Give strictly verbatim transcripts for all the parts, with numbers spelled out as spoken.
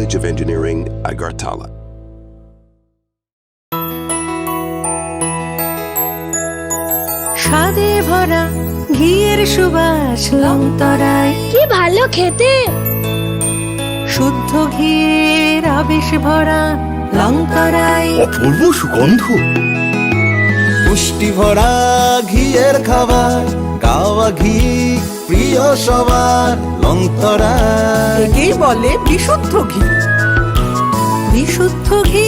College of Engineering, Agartala. স্বাদে ভরা ঘিয়ের সুবাস লংতরাই। কি ভালো খেতে! শুদ্ধ ঘিয়ের আবেশ ভরা লংতরাই। অপূর্ব সুগন্ধ। পুষ্টি ভরা ঘিয়ের খাবার, গাওয়া ঘি প্রিয় সবার, লংতরাই। একেই বলে বিশুদ্ধ ঘি। বিশুদ্ধ ঘি,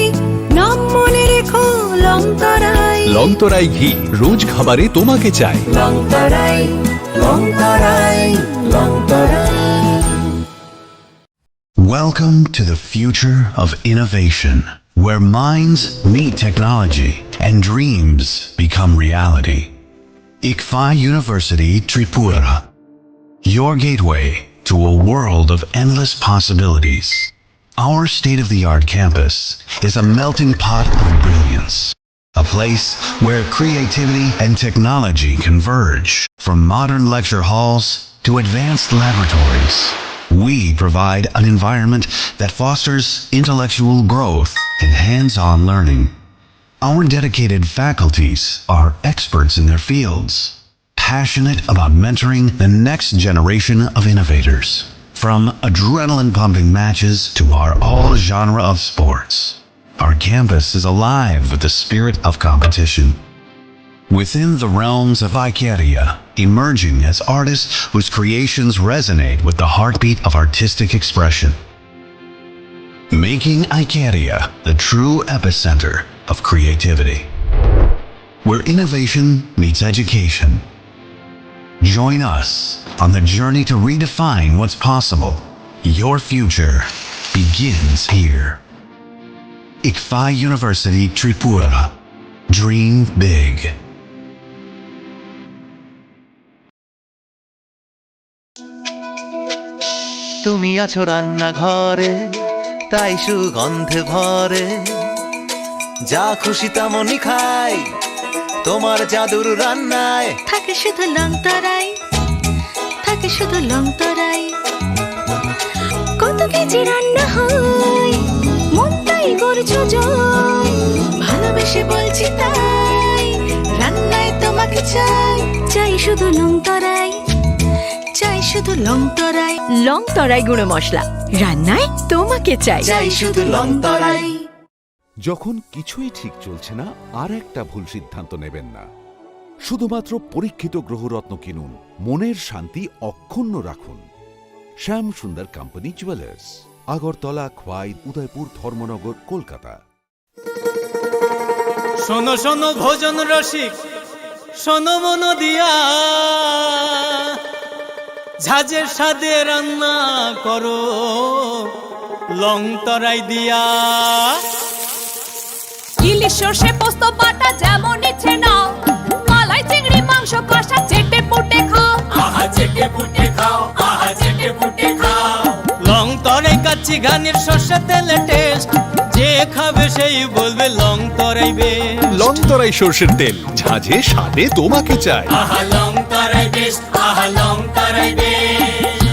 নাম মনে রেখো, লংতরাই। লংতরাই ঘি, রোজ খাবারে তোমাকে চাই। লংতরাই, লংতরাই, লংতরাই। Welcome to the future of innovation, where minds meet technology and dreams become reality. Ikfa University Tripura, your gateway to a world of endless possibilities. Our state-of-the-art campus is a melting pot of brilliance, a place where creativity and technology converge. From modern lecture halls to advanced laboratories, we provide an environment that fosters intellectual growth and hands-on learning. Our dedicated faculties are experts in their fields, passionate about mentoring the next generation of innovators. From adrenaline-pumping matches to our all genre of sports, our campus is alive with the spirit of competition. Within the realms of Ikeria, emerging as artists whose creations resonate with the heartbeat of artistic expression. Making Ikeria the true epicenter of creativity, where innovation meets education. Join us on the journey to redefine what's possible. Your future begins here. Ikfa University Tripura. Dream big. তুমি আছো রান্নাঘরে, তাই সুগন্ধে ভরে। যা খুশি তেমনই খাই, তোমার জাদুর রান্নায়। থাকে শুধু লংতরাই, থাকে শুধু লংতরাই। কত কেজি রান্না হয়, মনটাই গড়ছো জয়। ভালোবেসে বলছি তাই, রান্নায় তোমাকে চাই। চাই শুধু লংতরাই, চাই শুধু লংতরাই। লংতরাই গুঁড়ো মশলা, রান্নায় তোমাকে চাই। চাই শুধু লংতরাই। যখন কিছুই ঠিক চলছে না, আর একটা ভুল সিদ্ধান্ত নেবেন না। শুধুমাত্র পরীক্ষিত গ্রহরত্ন কিনুন, মনের শান্তি অক্ষুণ্ণ রাখুন। শ্যাম সুন্দর কোম্পানি জুয়েলার্স, আগরতলা, খোয়াই, উদয়পুর, ধর্মনগর, কলকাতা। শোনো শোনো ভোজন রসিক, শোনো মন দিয়া, ঝাঁঝের স্বাদে রান্না করো লং তরাই দিয়া। ইলিশ সর্ষে পোস্ত বাটা যেমন ইচ্ছে নাও, মালাই চিংড়ি মাংস কষা চেটে পুটে খাও। আহা চেটে পুটে খাও, আহা চেটে পুটে খাও। লং তরাই কাচ্চি ঘানির সর্ষে তেলে টেস্ট, যে খাবে সেই বলবে লং তরাই বেস্ট। লং তরাই সর্ষের তেল, ঝাঁঝে স্বাদে তোমাকে চাই। আহা লং তরাই বেস্ট, আহা লং তরাই বেস্ট।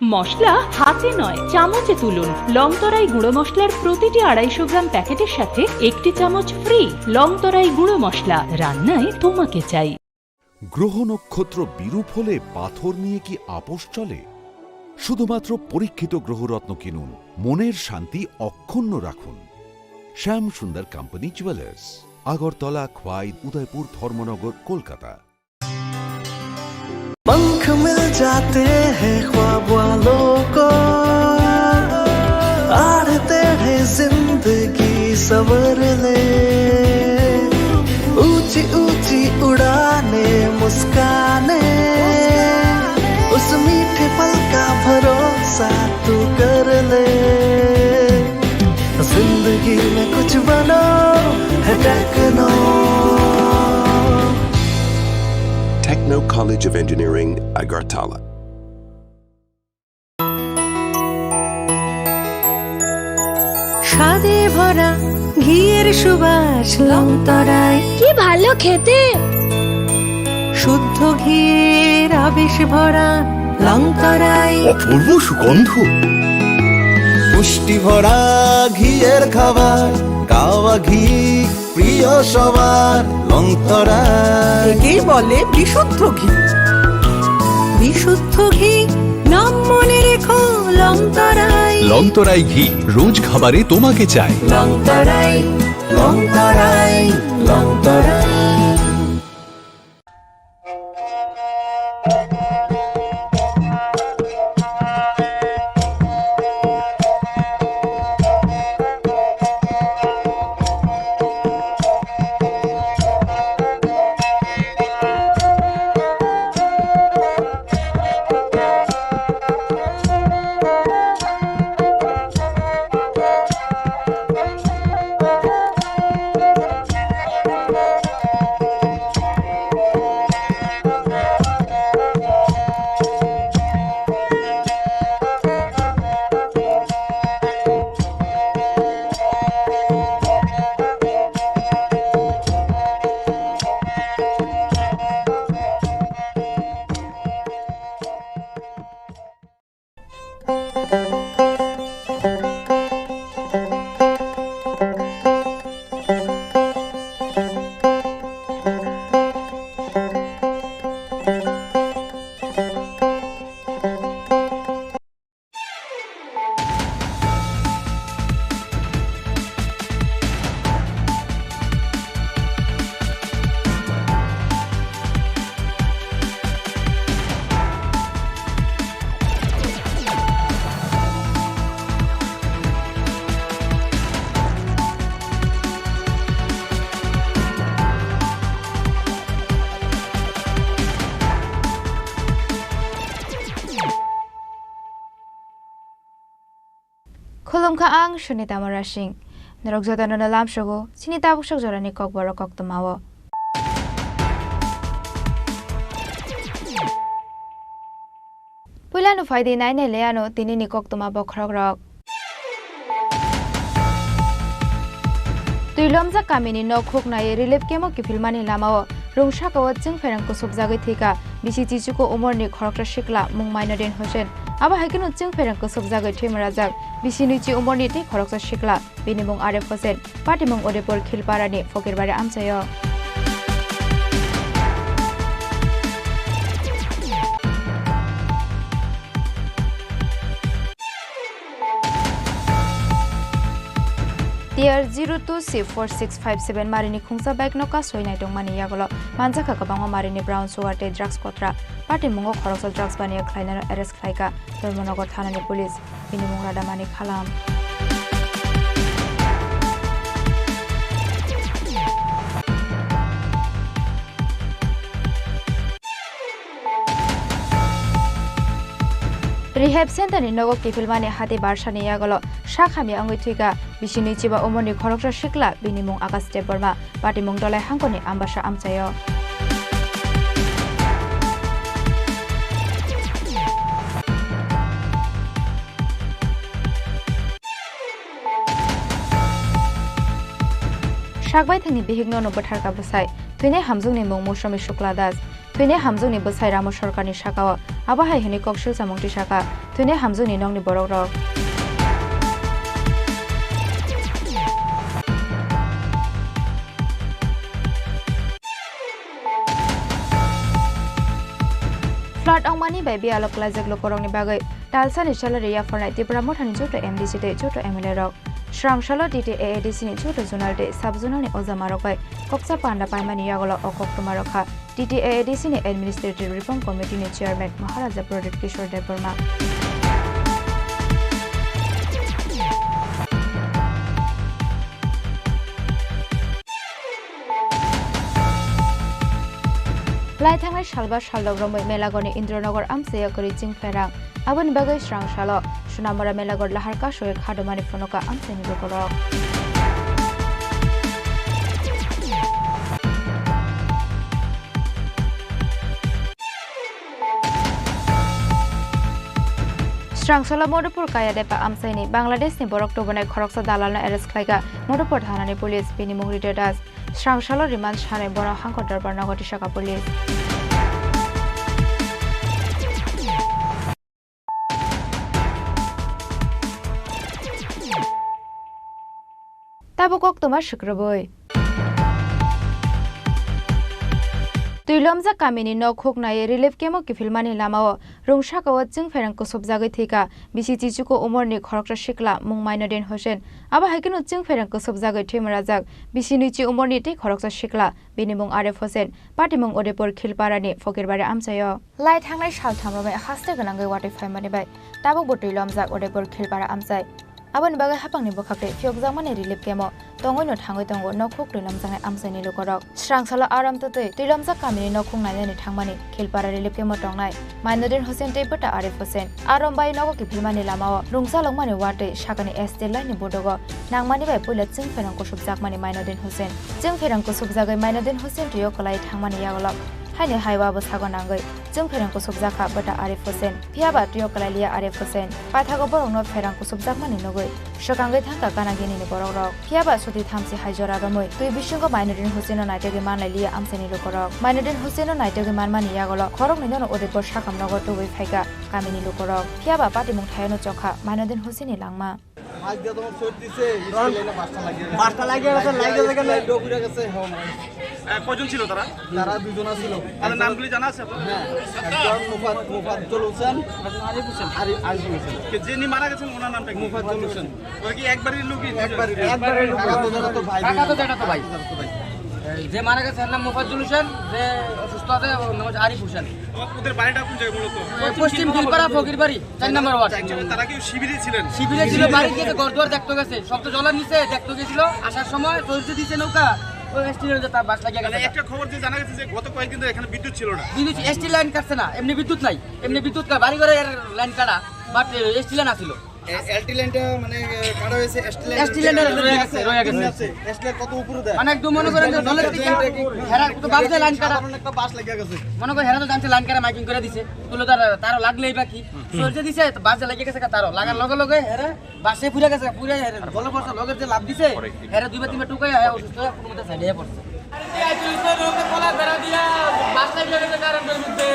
মশলা হাতে নয়, চামচে তুলুন। লং তরাই গুঁড়ো মশলার প্রতিটি আড়াইশো গ্রাম প্যাকেটের সাথে একটি চামচ ফ্রি। লং তরাই গুঁড়ো মশলা, রান্নায় তোমাকে চাই। গ্রহ নক্ষত্র বিরূপ হলে পাথর নিয়ে কি আপোষ চলে? শুধুমাত্র পরীক্ষিত গ্রহরত্ন কিনুন, মনের শান্তি অক্ষুণ্ণ রাখুন। শ্যাম সুন্দর কোম্পানি জুয়েলার্স, আগরতলা, খোয়াই, উদয়পুর, ধর্মনগর, কলকাতা। पंख मिल जाते हैं ख्वाब वालों को, आड़े टेढ़े जिंदगी संवर ले। ऊंची ऊंची उड़ाने, मुस्काने, उस मीठे पल का भरोसा तू कर ले। जिंदगी में कुछ बनो है techno. Techno College of Engineering, Agartala. স্বাদে ভরা ঘিয়ের সুবাস লং তরাই। কি ভালো খেতে! শুদ্ধ ঘিয়ের আবেশ ভরা লং তরাই। অপূর্ব সুগন্ধ। পুষ্টি ভরা ঘিয়ের খাবার, কাওয়া ঘি প্রিয় সবার, লংতরাই। একেই বলে বিশুদ্ধ ঘি। বিশুদ্ধ ঘি, নাম মনে রেখো, লংতরাই। লংতরাই ঘি, রোজ খাবারে তোমাকে চাই। লংতরাই, লংতরাই, লংতরাই। Khulumkha, ang Sunita Murasing. Norok jotono no lamsogo chini tabuk sok jorani kokborok koktwmao. Puilano phaidi nainai le ano tinini koktwma bokhorokrok. Twilomjak kamini nok huknai relief camp-o kiphilmani lamao rung sakao chwngpherang kusubjagwi thwikha bisi chichuku umorni khoroksa sikla mung Mainuddin Hussain. Abo hai kheno chwngpherang kusubjagwi thwimorajak bisi nuichi umorni tei khoroksa sikla. Bini mung Arif Hussain, patimung Udaipur Khilparani Fokirbari amchaio. T R zero two C four six five seven marini khungsa bike no kasoi naitongmani yagulo manjakha kwbangma marini brown sugar tei drugs kotra. Patimungo khoroksa drugs baniya khlainano arrest khlaikha Dharmanagar thanani police. Bini mung Radha Manik Khalam. Rehab center ni nogo kiphilmani hati barsani yagulo sak hamya wngwi thwikha bisi nui chiba umorni khoroksa sikla, bini mung Akash Debbarma. Patimung Dolai hangkoni ambasa amchaio. Sakbai thangni bihikno no bwtharkha bwsai. Thwinai hamjwkni mung Mousomi Shukla Das. Thwinai hamjwkni bwsai Ramo Sarkarni sakao. Abo hai hwnwi kok silsamung tisakha thwinai hamjwkni nokni borokrok. Flood wngmani bai biyalo kwlaijak lukurokni bagwi talsani salary yapharnai Tipra Mothani joto M D C tei joto M L A rok. Srang salo T T A A D C ni joto zonal tei sub zonal ni ojamarok bai koksa panda paimani yagulo o koktwma rokha T T A A D C ni Administrative Reform Committee ni Chairman Maharaja Pradip Kishore Debbarma. Lai thangnai salba saldok romwi Melagorni Indranagar amchaiya kwrwi chingpherang. Aboni bagwi srang salo Sonamura Melagor lahar kasoi kha domani phunukha amchaini lukurok. Srang salo Madhupur Kayadepa amchaini Bangladeshni borok tubunai khoroksa dalalno arrest khlaikha Madhupur thanani police, bini mung Rita Das. Srang salo remand sanai bono hangkor dorbar nogo tisakha police. Tabuk koktwma swkrwbwi. Twilomjak kamini nok huk naiwi relief camp-o kiphilmani lamao rungsakao chwngpherang kusubjagwi thwikha bisi chichuku umorni khoroksa sikla mung Mainuddin Hussain. Abo hai kheno chwngpherang kusubjagwi thwimarajak bisi nwichi umorni tei khoroksa sikla, bini mung Arif Hussain, patimung Udaipur Khilparani Fokirbari amchaio. Lai thangnai sal thamromwi haste gwnangwi watwi phaimani bai tabukbo twilomjak Udaipur Khilpara amchai. Aboni bagwi haphangni bwkhak tei phiyokjakmani relief camp-o tongwino thangwi tongo nok huk twilomjaknai amchaini lukurok. Srangsalo arom twtwi twilomjak kamini nok huk nainani thangmani Khilpara relief camp-o tongnai Mainuddin Hussain tei bwta Arif Hussain. Arom bai nogo kiphilmani lamao rungchalokmani watwi sakani S T line-ni bodogo nangmani bai puila chwngpherang kusubjakmani Mainuddin Hussain. Chwngpherang kusubjagwi Mainuddin Hussain twiwi kwlai thangmani yagulo haini haiwa bwsago nangwi chwngpherang kusubjakha bwta Arif Hussain. Phiyaba twiwi kwlai liya Arif Hussain. Paithago borokno pherang kusubjakmani nugwi swkangwi thangkha gana ginini borokrok. Phiyaba suti thamchi hai jora romwi twi bisingo Mainuddin Hussaino naitugwi manlai liya amchaini lukurok. Mainuddin Hussaino naitugwi manmani yagulo khoroknwinono Udaipur sakhamnogo tubui phaikha kamini lukurok. Phiyaba patimung thaiono chokha Mainuddin Hussainni langma. আজকে তোমার শর্ট দিছে, স্কুলে এনে পাঁচটা লাগিয়ে গেছে। পাঁচটা লাগিয়ে গেছে, লাগিয়ে গেছে। লাইট ঘুরে গেছে, হ্যাঁ। এ, কয়জন ছিল তারা? তারা দুজন আছিল। তাদের নামগুলি জানা আছে আপনার? হ্যাঁ, একজন মুফাদ-, মুফাজ্জল হোসেন, আরিফ হোসেন। আরি-, আরিফ হোসেন। কে যিনি মারা গেছেন, ওনার নামটা কি? মুফাজ্জল হোসেন। ওরা কি একবারই লোকই? একবারই লোক। একবারই লোক। তারা দুজনে তো ভাই। কাকা তো জ্যাঠাতো ভাই। কাকা তো ভাই। এই যে মারা গেছে, এর নাম মুফাজ্জল হোসেন, যে অসুস্থ আছে, ওর নাম হচ্ছে আরিফ হোসেন। ও-, ওদের বাড়িটা কোন জায়গায় মূলত? ওই পশ্চিম খিলপাড়া ফকিরবাড়ি। চার নম্বর ওয়ার্ড। চার নম্বর। তারা কি শিবিরে ছিলেন? শিবিরে ছিল, বাড়ি গিয়ে ঘর দুয়ার দেখতে গেছে, সব তো জলের নিচে দেখতে গেছিল। আসার সময় তড়িতে দিছে নৌকা, ওই অ্যাক্সিডেন্টে তার বাস লাগিয়ে মানে গেছে। একটা খবর যে জানা গেছে যে গত কয়েকদিন ধরে এখানে বিদ্যুৎ ছিল না। বিদ্যুৎ, এসটি লাইন কাটছে না, এমনি বিদ্যুৎ নাই, এমনি বিদ্যুৎ কা-, বাড়ি ঘরে এর লাইন কাটা, বাট এসটি লাইন আসিল। এ-, এলটি লাইনটা মানে, এ, কাটা হয়েছে, এসটি লাইন এসটি লাইনটা রয়ে গেছে, রয়ে গেছে। এমনি আছে, এসটি লাইন কত উপরে দেয়? মানে একদম মনে করেন যে জলের দিকে হেরা তো বাসে লাইন কাটা। সাধারণ একটা বাস লাগিয়ে গেছে। মনে করেন হেরা তো জানছে লাইন কাটা মাইকিং করে দিছে, তুলে তার, তারও লাগলেই বাকি। সূর্য দিছে, তো বাসে লেগে গেছে তারও। লাগার লগে লগে হেরে বাসে পুড়ে গেছে, পুড়ে হেরে জলে পড়ছে, লগের যে লাফ দিছে, হেরে দুইবার তিনবার টুকাই, হ্যাঁ, অসুস্থ হয়ে কোনো মতে সাইডে পড়ছে। আরে, তুই তো রোদে খোলা বেড়া দিয়া বাসে গিয়ে গেছে কারেন্টের মধ্যে।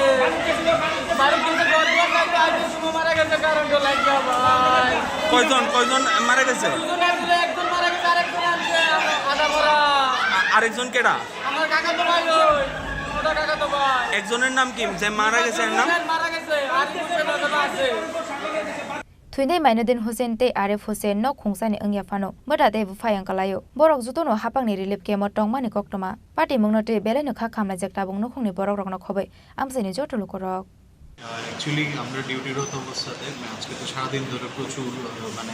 বাড়ি কিন্তু ঘর দুয়ার লাগবে, আজ সুমো মারা গেছে কারেন্ট লাগবে, ভাই। কয়জন, কয়জন মারা গেছে? দুজন আসলে একজন মারা গেছে, আরেকজন আসলে আধা মরা। আ-, আরেকজন কেডা? আমার কাকা তো ভাই ওই, ওটা কাকা তো ভাই। একজনের নাম কি, যে মারা গেছে, এর নাম? মারা গেছে, আর কি বলছে, না, না, আছে। Thwinai Mainuddin Hussain tei Arif Hussain nok khungsani wngya phano bwta tei bwphai wng kwlaio. Borok jotono haphangni relief camp-o tongmani koktwma. Patimungno twi belaino kha khamlaijak tabuk nukhungni borokrokno khobwi amchaini joto lukurok. আহ, অ্যাকচুয়ালি আমরা ডিউটিরত অবস্থাতে, মানে, আজকে তো সারাদিন ধরে প্রচুর, আহ, মানে,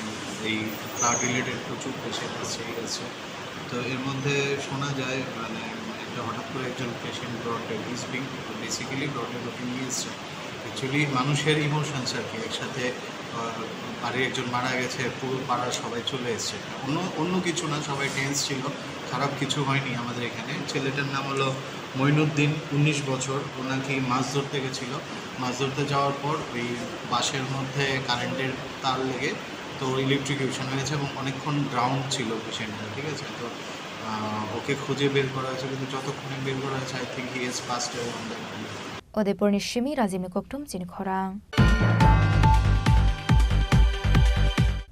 এই ফ্লাড রিলেটেড প্রচুর পেশেন্ট এসে গেছে। তো এর মধ্যে শোনা যায়, মানে, একটা হঠাৎ করে একজন patient brought dead, is being, basically brought dead of English. Actually মানুষের ইমোশনস আর কি, একসাথে, আহ, বাড়ির একজন মারা গেছে, পুরো পাড়ার সবাই চলে এসছে। অন্য, অন্য কিছু না, সবাই টেন্স ছিল, খারাপ কিছু হয়নি আমাদের এখানে। ছেলেটার নাম হলো মইনুদ্দিন, উনিশ বছর। ও নাকি মাছ ধরতে গেছিল, মাছ ধরতে যাওয়ার পর ওই বাঁশের মধ্যে কারেন্টের তার লেগে তো ইলেকট্রিকিউশন হয়েছে এবং অনেকক্ষণ ড্রাউন ছিল পেশেন্টটা, ঠিক আছে? তো, আহ, ওকে খুঁজে বের করা হয়েছে, কিন্তু যতক্ষণে বের করা হয়েছে, I think he has passed away on that moment. Udaipurni simi Rajibni Kokthum chini khorang.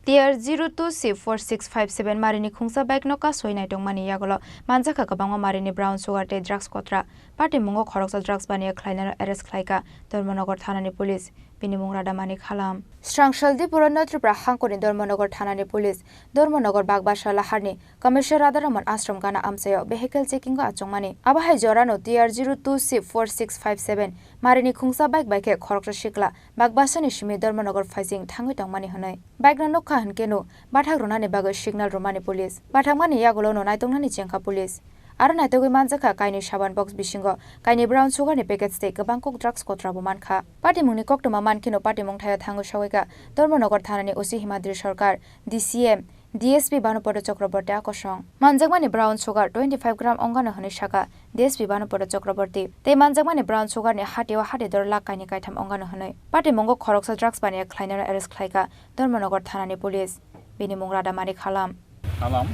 T R zero two C four six five seven marini khungsa bike no kasoi naitongmani yagulo manjakha kwbangma marini brown sugar tei drugs kotra. Patimungo khoroksa drugs baniya khlainano arrest khlaikha Dharmanagar thanani police. Bini mung Radhamani Khalam. Srangsaldi Purano Tripura hangkoni Dharmanagar thanani police, Dharmanagar Bagbasa laharni Commissioner Radharaman Ashram gana amchaio vehicle checking o achukmani. Abo hai jorano T R zero two C four six five seven marini khungsa bike bai khe khoroksa sikla Bagbasani simi Dharmanagar phaising thangwi tongmani hwnwi. Bike no nukha hwnkhe no bathak rwnani bagwi signal rwmani police. Bathakmani yagulo no naituknani chengkha police. Aro naitugwi manjakha kainwi saban box bisingo kainwi brown sugar ni package tei kwbang kok drugs kotra bo mankha. Patimungni koktwma mankheno patimung thaio thangwi sogwikha Dharmanagar thanani O C Himadri Sarkar, D C M, D S P Bhanupada Chakraborty akosong. Manjakmani brown sugar twenty five gram ongano hwnwi sakha D S P Bhanupada Chakraborty. Tei manjakmani brown sugar ni hatio hati dor lakh kainwi kaitham ongano hwnwi. Patimungo khoroksa drugs baniya khlainano arrest khlaikha Dharmanagar thanani police. Bini mung Radhamani Khalam. খালাম,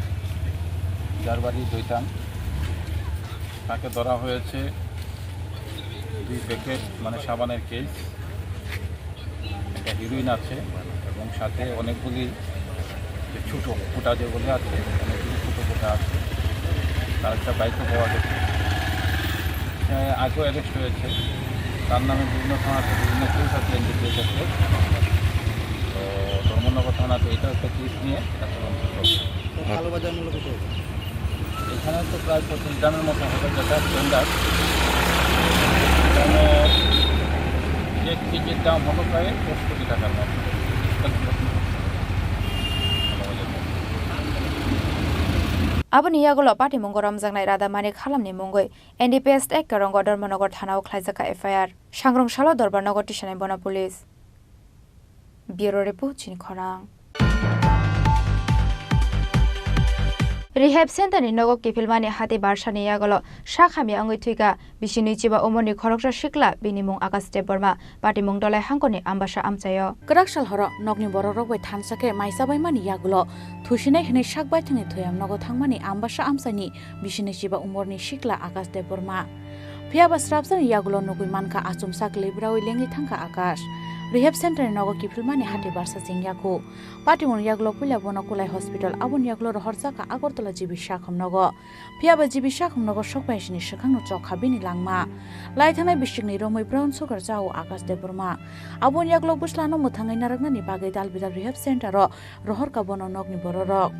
যার বাড়ি দৈতান, তাকে ধরা হয়েছে দুই প্যাকেট, মানে, সাবানের কেস, একটা হিরোইন আছে এবং সাথে অনেকগুলি ছোট ফুটা যেগুলি আছে, অনেকগুলি ছোট ফুটা আছে, তার একটা বাইকও পাওয়া গেছে। সে আগেও অ্যারেস্ট হয়েছে, তার নামে বিভিন্ন থানাতে বিভিন্ন কেস আছে, এনডিপিএস আছে। তো ধর্মনগর থানাতে এটাও একটা কেস নিয়ে একটা তদন্ত চলছে। তো কালোবাজার মূলত কোথায় হয়েছে? এখানে তো প্রায় পঁচিশ গ্রামের মতো হবে, যেটা স্ট্যান্ডার্ড। এখানে এক কেজির দাম হলো প্রায় দশ কোটি টাকার মতো। Aboni yagulo patimungo romjaknai Radha Manik Halamni mungwi N D P S ek korongo Dharmanagar thanao khlaijak kha F I R. Sangrong salo Dorbarnagar tisanai bono police. Bureau report, Chini Khorang. Rehab center ni nogo kiphilmani hati barsani yagulo sak hamya wngwi thwikha bisi nwichiba umorni khoroksa sikla, bini mung Akash Debbarma, patimung Dolai Hangkoni Ambasa amchaio. Kwrak sal horo nokni bororok bai thansa khe mai chabaimani yagulo thusinai hwnwi sak baithangni thwiam nogo thangmani Ambasa amchaini bisi nwichiba umorni sikla Akash Debbarma. Phiya ba srapsani yagulo nugwi mankha achomsa kwlwi braui lengwi thangkha Akash. Rehab center ni nogo kiphilmani hati barsa chengya kho. Patimung yagulo puila bono Kulai Hospital, aboni yagulo rohorjakha Agartala G B sakhom nogo. Phiya ba G B sakhom nogo sokphaisini swkangno chokha bini langma. Lai thanai bisikni romwi brown sugar chao Akash Debbarma. Aboni yagulo bwslano mwthangwi narwknani bagwi dal bidal rehab center o rohorkha bono nokni bororok.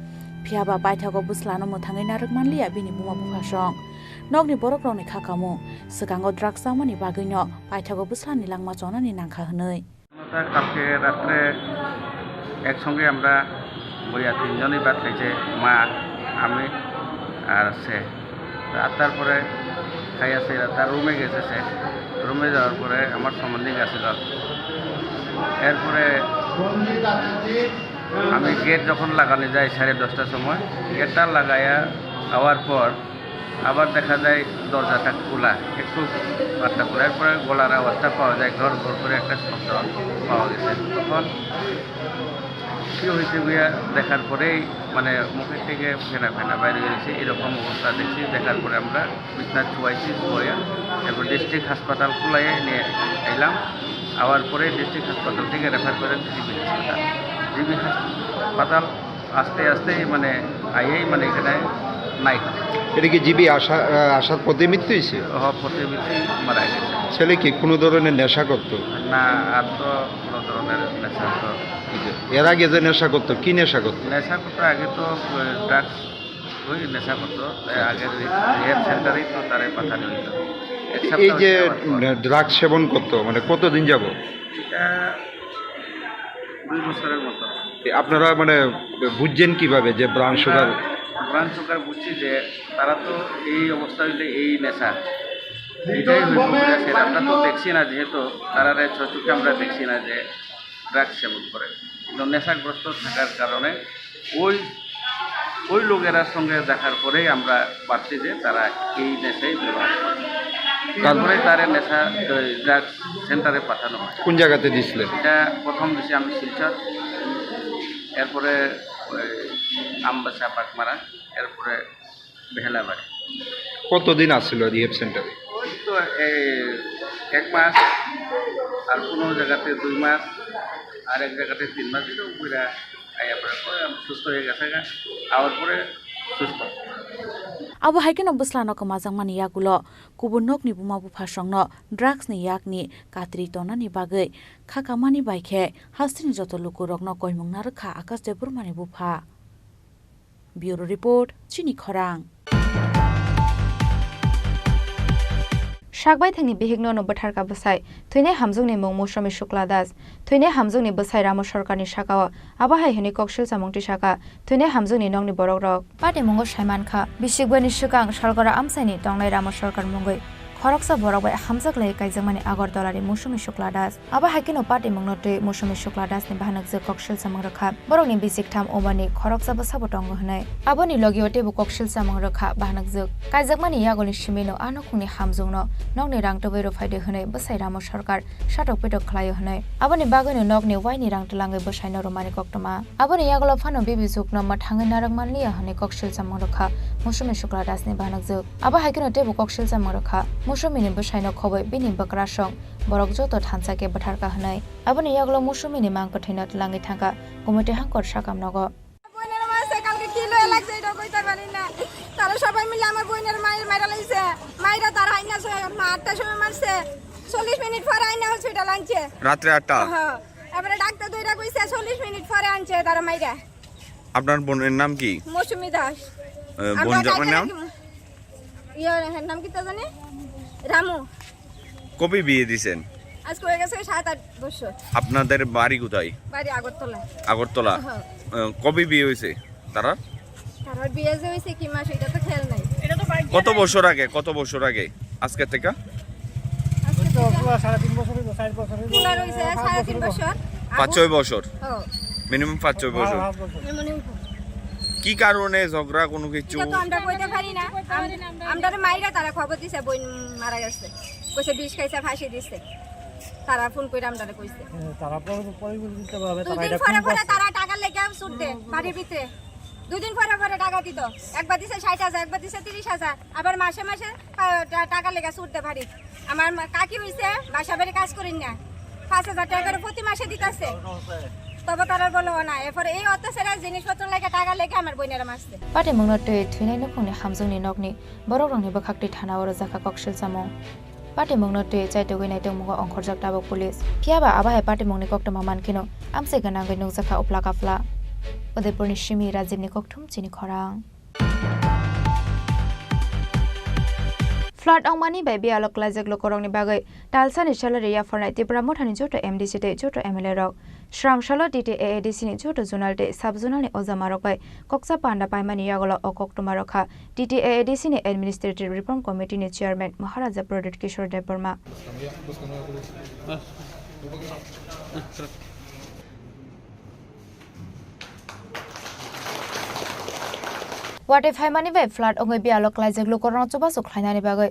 Phiya ba paithago bwslano mwthangwi narwk manliya bini buma buphasong. Nokni borokrokni kha kamung, swkango drugs chamani bagwino paithago bwslani langma chonani nangkha hwnwi. কালকে রাত্রে একসঙ্গে আমরা বইয়া তিনজনই ভাত খাইছে, মা, আমি আর সে। তো আটটার পরে খাইয়া সে তার রুমে গেছে, সে রুমে যাওয়ার পরে আমার সম্বন্ধী গেছিল। এরপরে আমি গেট যখন লাগানো যায় সাড়ে দশটার সময়, গেটটা লাগাইয়া আওয়ার পর আবার দেখা যায় দরজাটা খোলা, একটু বাটটা খোলা, এরপরে গলার আওয়াজটা পাওয়া যায়, ঘর ঘর করে একটা শব্দ পাওয়া গেছে। তখন কি হয়েছে গিয়া দেখার পরেই মানে মুখের থেকে ফেনা ফেনা বাইরে হয়েছে, এরকম অবস্থা দেখছি। দেখার পরে আমরা বিছনা শুয়াইছি, শুয়াইয়া এরপর ডিস্ট্রিক্ট হাসপাতাল কুলাইয়া নিয়ে এলাম। আওয়ার পরে ডিস্ট্রিক্ট হাসপাতাল থেকে রেফার করেন জিবি হাসপাতাল। জিবি হাসপাতাল আস্তে আস্তে মানে আইয়াই মানে এখানে নাই। এটা কি জিবি আসা-, আহ, আসার পথে মৃত্যু হয়েছে? হ, পথে মৃত্যু মারা গেছে। ছেলে কি কোনো ধরনের নেশা করতো? না, আর তো কোনো ধরনের নেশা তো। এর আগে যে নেশা করতো, কি নেশা করতো? নেশা করতো আগে তো, আহ, ড্রাগস ওই নেশা করতো। তাই আগের রি-, রিহ্যাব সেন্টারেই তো তারে পাঠানো হইতো। এক এই সপ্তাহ যে হচ্ছে আবার। ড্রাগস সেবন করতো, মানে কতদিন যাবত? এটা দুই বছরের মতো। এ, আপনারা মানে বুঝছেন কিভাবে যে ব্রাউন সুগার? আমরা ব্রাউন সুগার বুঝছি যে তারা তো এই অবস্থা হইলে এই নেশা, এটাই হইব বলে আছে। আমরা তো দেখছি না, যেহেতু তারা চোখে আমরা দেখছি না যে ড্রাগস সেবন করে, কিন্তু নেশাগ্রস্ত থাকার কারণে ওই, ওই লোকেরা সঙ্গে দেখার পরেই আমরা পারছি যে তারা এই নেশাই ব্যবহার করে। তারপরে তারা নেশা, ওই ড্রাগস সেন্টারে পাঠানো হয়। কোন জায়গাতে দিছিলেন? এটা প্রথম দিছি আমি শিলচর, এরপরে ওই আমবাসা বাগমারা, এরপরে বেহালাবাড়ি। কতদিন আসছিল রিহেব সেন্টারে? ওই তো এই এক মাস, আর কোনো জায়গাতে দুই মাস, আর এক জায়গাতে তিন মাস, এরকম করে আয়া পরে পরে আমি সুস্থ হয়ে গেছে গা, আওয়ার পরে সুস্থ। Abo hai kheno bwslano kwmajakmani yagulo kubun nokni buma buphasongno drugsni yakni katri tonani bagwi kha kamani bai khe hasteni joto lukurokno koimung narwk kha Akash Debbarmani bupha. Bureau Report, Chini Khorang. Sakbaithangni bihikno no bwtharkha bwsai. Thwinai hamjwkni mung Musumi Shukla Das. Thwinai hamjwkni bwsai Ramo Sarkarni sakao abo hai hwnwi kok silchamung tisakha, thwinai hamjwkni nokni borokrok. Patimungo saimankha, bisikbani swkang Salgora amchaini tongnai Ramo Sarkar mungwi khoroksa borok bai hamjwk lai kaijakmani Agartala ni Musumi Shukla Das. Abo hai kheno patimungno twi Musumi Shukla Das ni bahanokjwk kok silchamung rwkha. Borokni bisik tham umani khoroksa bwsabo tongo hwnwi. Aboni logio teibo kok silchamung rwkha bahanokjwk. Kaijakmani yagulni simino a nukhungni hamjwkno nokni rang twbwi rwphaidi hwnwi bwsai Ramo Sarkar satok pitok khlaio hwnwi. Aboni bagwino nokni waini rang twlangwi bwsaino rwmani koktwma. Aboni yagulo phano bibijwkno mwthangwi narwk manliya hwnwi kok silchamung rwkha Musumi Shukla Das ni bahanokjwk. Abo hai kheno teibo kok silchamung rwkha Musumini bwsaino khobwi bini bwkrasong borok joto thansa khe bwtharkha hwnwi. Aboni yagulo Musumini mang kwthwino twlangwi thangkha Gumoti Hangkor sakam nogo. দিতে পারি না। তারা সবাই মিলে আমার বোনের মায়ের মারা লাগছে। মায়েরা তার হাইনা সে আটটার সময় মারছে, চল্লিশ মিনিট পরে আইনা হসপিটাল আনছে। রাত্রে আটটা? হ্যাঁ। এবারে ডাক্তার দুইটা কইছে, চল্লিশ মিনিট পরে আনছে তারা মাইরা। আপনার বোনের নাম কি? মৌসুমী দাস। এ, আমরা বোন জামার কাকে নাম? রাখি-, ইয়ে, এর নাম কি তা জানি? রামু। কবে বিয়ে দিছেন? আজকে হয়ে গেছে সাত আট বছর। আপনাদের বাড়ি কোথায়? বাড়ি আগরতলা। আগরতলা? হ্যাঁ। এ, কবে বিয়ে হয়েছে তারা? তারার বিয়ে যে হয়েছে কি মাস, এটা তো খেয়াল নাই। কত বছর আগে? কত বছর আগে? আজকে থেকে? আজকে তো থেকে পুরা সাড়ে তিন বছর হইব, চার বছর হইব, খোলা রয়েছে, পাঁচ সাড়ে বছর তিন হইব। বছর। পাঁচ আগর-, ছয় বছর? ও। মিনিমাম পাঁচ ছয় বছর। হ্যাঁ, পাঁচ বছর। এমনই হইব। কি কারণে ঝগড়া, কোনো কিছু? এটা তো আমরা কইতে পারি না। আম-, আমরা মাইরা তারা খবর দিছে, বইন মারা গেছে। কইছে বিষ খাইছে, ফাঁসি দিছে। তারা ফোন করে আমরারে কইছে। হ্যাঁ, তারা পরে, পরে বুঝে দিতে পারবে, দুই তারা দিন এটা পরে কোন পরে করছে। তারা টাকা লেগে সুদ দে, বাড়ির ভিতরে। দুই দিন পরে পরে টাকা দিত। একবার দিছে ষাট হাজার, একবার দিছে ত্রিশ হাজার। আবার মাসে মাসে, আহ, টা-, টাকা লেগে সুদ দে বাড়ি। আমার মা-, কাকি হইছে, বাসা বাড়ি কাজ করেন না। পাঁচ হাজার টাকা করে প্রতি মাসে দিতাছে। তবে তারা বলো না। এরপরে এই অত্যাচারে জিনিসপত্র লেগে টাকা লেগে আমার বোনেরা মারছে। Patimungno twi thwinai nukhungni hamjwngni nokni borokrokni bwkhaktwi thana-o rwjakha koksilchamung. Patimungno twi chaitugwi naitugmungo ongkhorjak tabuk police. Phiyaba abo hai patimungni koktwma mankheno amchai gwnangwi nukjakha uphla kaphla. Udaipurni simi Rajibni kokthum chini khorang. Flood wngmani bai biyalo klaijak lukurokni bagwi talsani salary yapharnai Tipra Mothani joto M D C tei joto M L A rok. Srang salo T T A A D C ni joto zonal tei sub zonal ni ojamarok bai kokcha panda paimani yagulo o koktwma rwkha T T A A D C ni Administrative Reform Committee ni Chairman Maharaja Pradyut Kishore Debbarma. Watwi phaimani bai flood wngwi biyalo klaijak lukurokno chubachu khlainani bagwi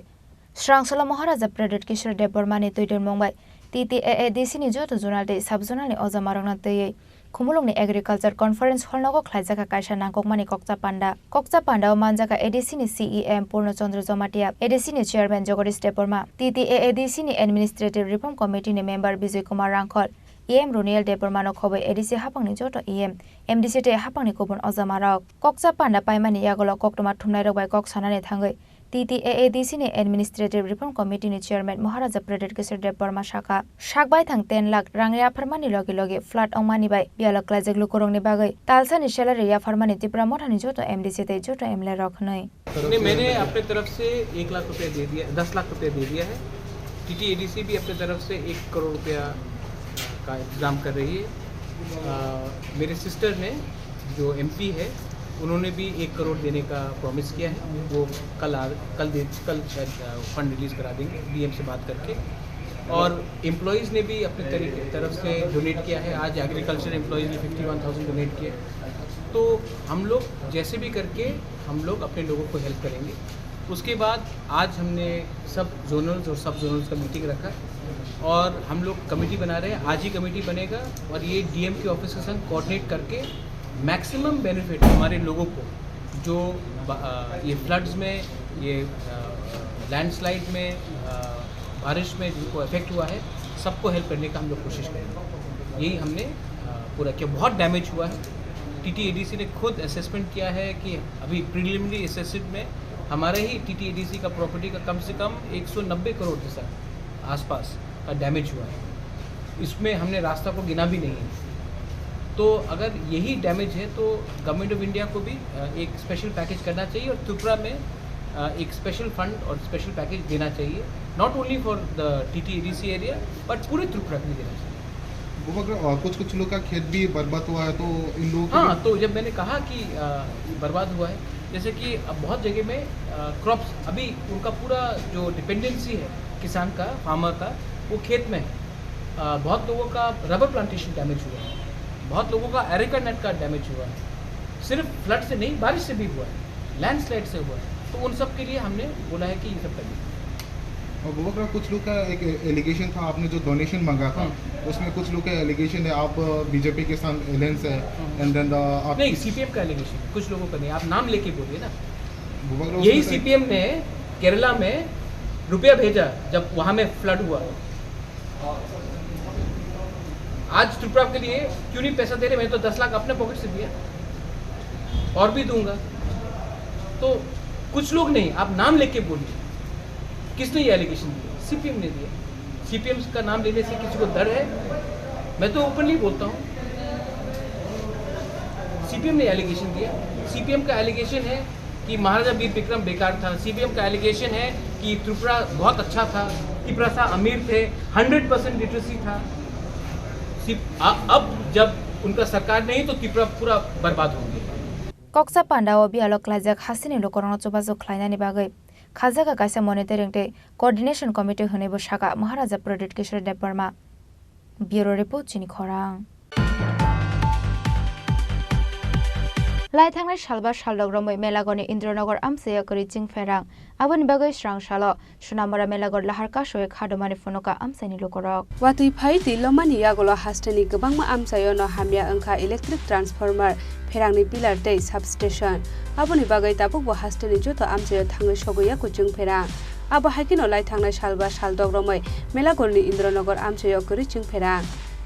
Srang salo Maharaja Pradyut Kishore Debbarma ni twi tongmung bai T T A A D C ni joto zonal tei sub zonal ni ojamarokno twiwi Khumulwng ni Agriculture Conference Hall nogo khlaijakha kaisa nangkukmani kokcha panda. Kokcha panda o manjakha A D C ni C E M Purno Chandra Jamatia, A D C ni Chairman Jagadish Debbarma, T T A A D C ni Administrative Reform Committee ni member Bijoy Kumar Rangkhol, E M Roniel Debbarma no khobwi A D C haphang ni joto E M, M D C tei haphang ni kubun ojamarok. Kokcha panda paimani yagulo koktwma thumnairok bai kok sanani thangwi T T A A D C ni Administrative Reform Committee ni Chairman Maharaja Pradyut Kishore Debbarma sakha, sak baithang ten lakh rang yapharmani logi logi flood wngmani bai biyalo klaijak lukurokni bagwi talsani salary yapharmani Tipra Mothani joto M D C tei joto M L A rok hwnwi. नहीं, मैंने अपने तरफ से एक लाख रुपया दे दिया, दस लाख रुपया दे दिया है। टीटीएडीसी भी अपने तरफ से एक करोड़ रुपया का इंतज़ाम कर रही है। अ, मेरे सिस्टर ने जो एमपी है, उन्होंने भी एक करोड़ देने का प्रॉमिस किया है। वो कल आ, कल दे, कल शायद, अ, फंड रिलीज करा देंगे डीएम से बात करके। और एम्प्लॉइज़ ने भी अपने तरीके, तरफ से डोनेट किया है। आज एग्रीकल्चर एम्प्लॉइज़ ने फिफ्टी वन थाउजेंड डोनेट किया है। तो हम लोग जैसे भी करके हम लोग अपने लोगों को हेल्प करेंगे। उसके बाद आज हमने सब जोनल्स और सब जोनल्स का मीटिंग रखा और हम लोग कमेटी बना रहे हैं। आज ही कमेटी बनेगा और ये डीएम के ऑफिस के संग कोऑर्डिनेट करके मैक्सिमम बेनिफिट हमारे लोगों को, जो ब-, अ, ये फ्लड्स में, ये, अ, लैंडस्लाइड में, अ, बारिश में जिनको इफेक्ट हुआ है, सबको हेल्प करने का हम लोग कोशिश करेंगे। यही हमने, अ, पूरा किया। बहुत डैमेज हुआ है। टीटीएडीसी ने खुद असेसमेंट किया है कि अभी प्रिलिमिनरी असेसमेंट में हमारे ही टीटीएडीसी का प्रॉपर्टी का कम से कम एक सौ नब्बे करोड़ जैसा आसपास का डैमेज हुआ है। इसमें हमने रास्ता को गिना भी नहीं है। तो अगर यही डैमेज है तो गवर्नमेंट ऑफ इंडिया को भी, अ, एक स्पेशल पैकेज करना चाहिए और त्रिपुरा में, अ, एक स्पेशल फंड और स्पेशल पैकेज देना चाहिए, not only for the TTADC area, but पूरे त्रिपुरा के लिए देना चाहिए। बुबक, अ, कुछ कुछ लोग का खेत भी बर्बाद हुआ है, तो इन लोगों को हाँ, भी तो जब मैंने कहा कि, अ, बर्बाद हुआ है, जैसे कि अब बहुत जगह में, अ, क्रॉप्स, अभी उनका पूरा जो डिपेंडेंसी है किसान का, फार्मर का, वो खेत में है। अ, बहुत लोगों का रबर प्लांटेशन डैमेज हुआ है, बहुत लोगों का एरेका नट का डैमेज हुआ है। सिर्फ फ्लड से नहीं, बारिश से भी हुआ है, लैंडस्लाइड से हुआ है। तो उन सब के लिए हमने बोला है कि ये सब करिए। और बुबक राव, कुछ लोग का एक एलिगेशन था, आपने जो डोनेशन मांगा था, हम्म। उसमें कुछ लोग का एलिगेशन है आप बीजेपी के साथ अलायंस है, हम्म। एंड देन द आप नहीं, सीपीएम का एलिगेशन है, कुछ लोगों का नहीं। आप नाम लेके बोलिए ना। बुबक राव, यही उसमें सीपीएम ने केरला में रुपया भेजा जब वहां में फ्लड हुआ। आज त्रिपुरा के लिए क्यों नहीं पैसा दे रहे? मैंने तो दस लाख अपने पॉकेट से दिया और भी दूंगा। तो कुछ लोग नहीं, आप नाम लेके बोलिए, किसने ये एलिगेशन दिया? सीपीएम ने दिया। सीपीएम का नाम लेने से किसी को डर है? मैं तो ओपनली बोलता हूँ, सीपीएम ने एलिगेशन दिया। सीपीएम का एलिगेशन है कि महाराजा वीर विक्रम बेकार था। सीपीएम का एलिगेशन है कि त्रिपुरा बहुत अच्छा था, तिपरासा अमीर थे, हंड्रेड परसेंट लिटरेसी था। सी-, आ-, अब जब उनका सरकार नहीं तो त्रिपुरा पूरा बर्बाद होंगे। Koksa Pandao bialo klaijak hasteni lukurokno chubachu khlainani bagwi khajaga kaisa monitoring tei coordination committee hwnwibo sakha Maharaja Pradyut Kishore Debbarma. Bureau Report, Chini Khorang. Lai thangnai salba saldok romwi Melagorni Indranagar amchaio kwrwi chingpherang. Aboni bagwi srang salo Sonamura Melagor lahar kasui kha dumani phunukha amchaini lukurok. Watwi phai twi lomani yagulo hasteni kwbangma amchaio no hamya wngkha electric transformer, pherangni pillar tei substation. Aboni bagwi tabukbo hasteni joto amchaio thangwi sogwi yaku chingpherang. Abo hai kheno lai thangnai salba saldok romwi Melagorni Indranagar amchaio kwrwi chingpherang.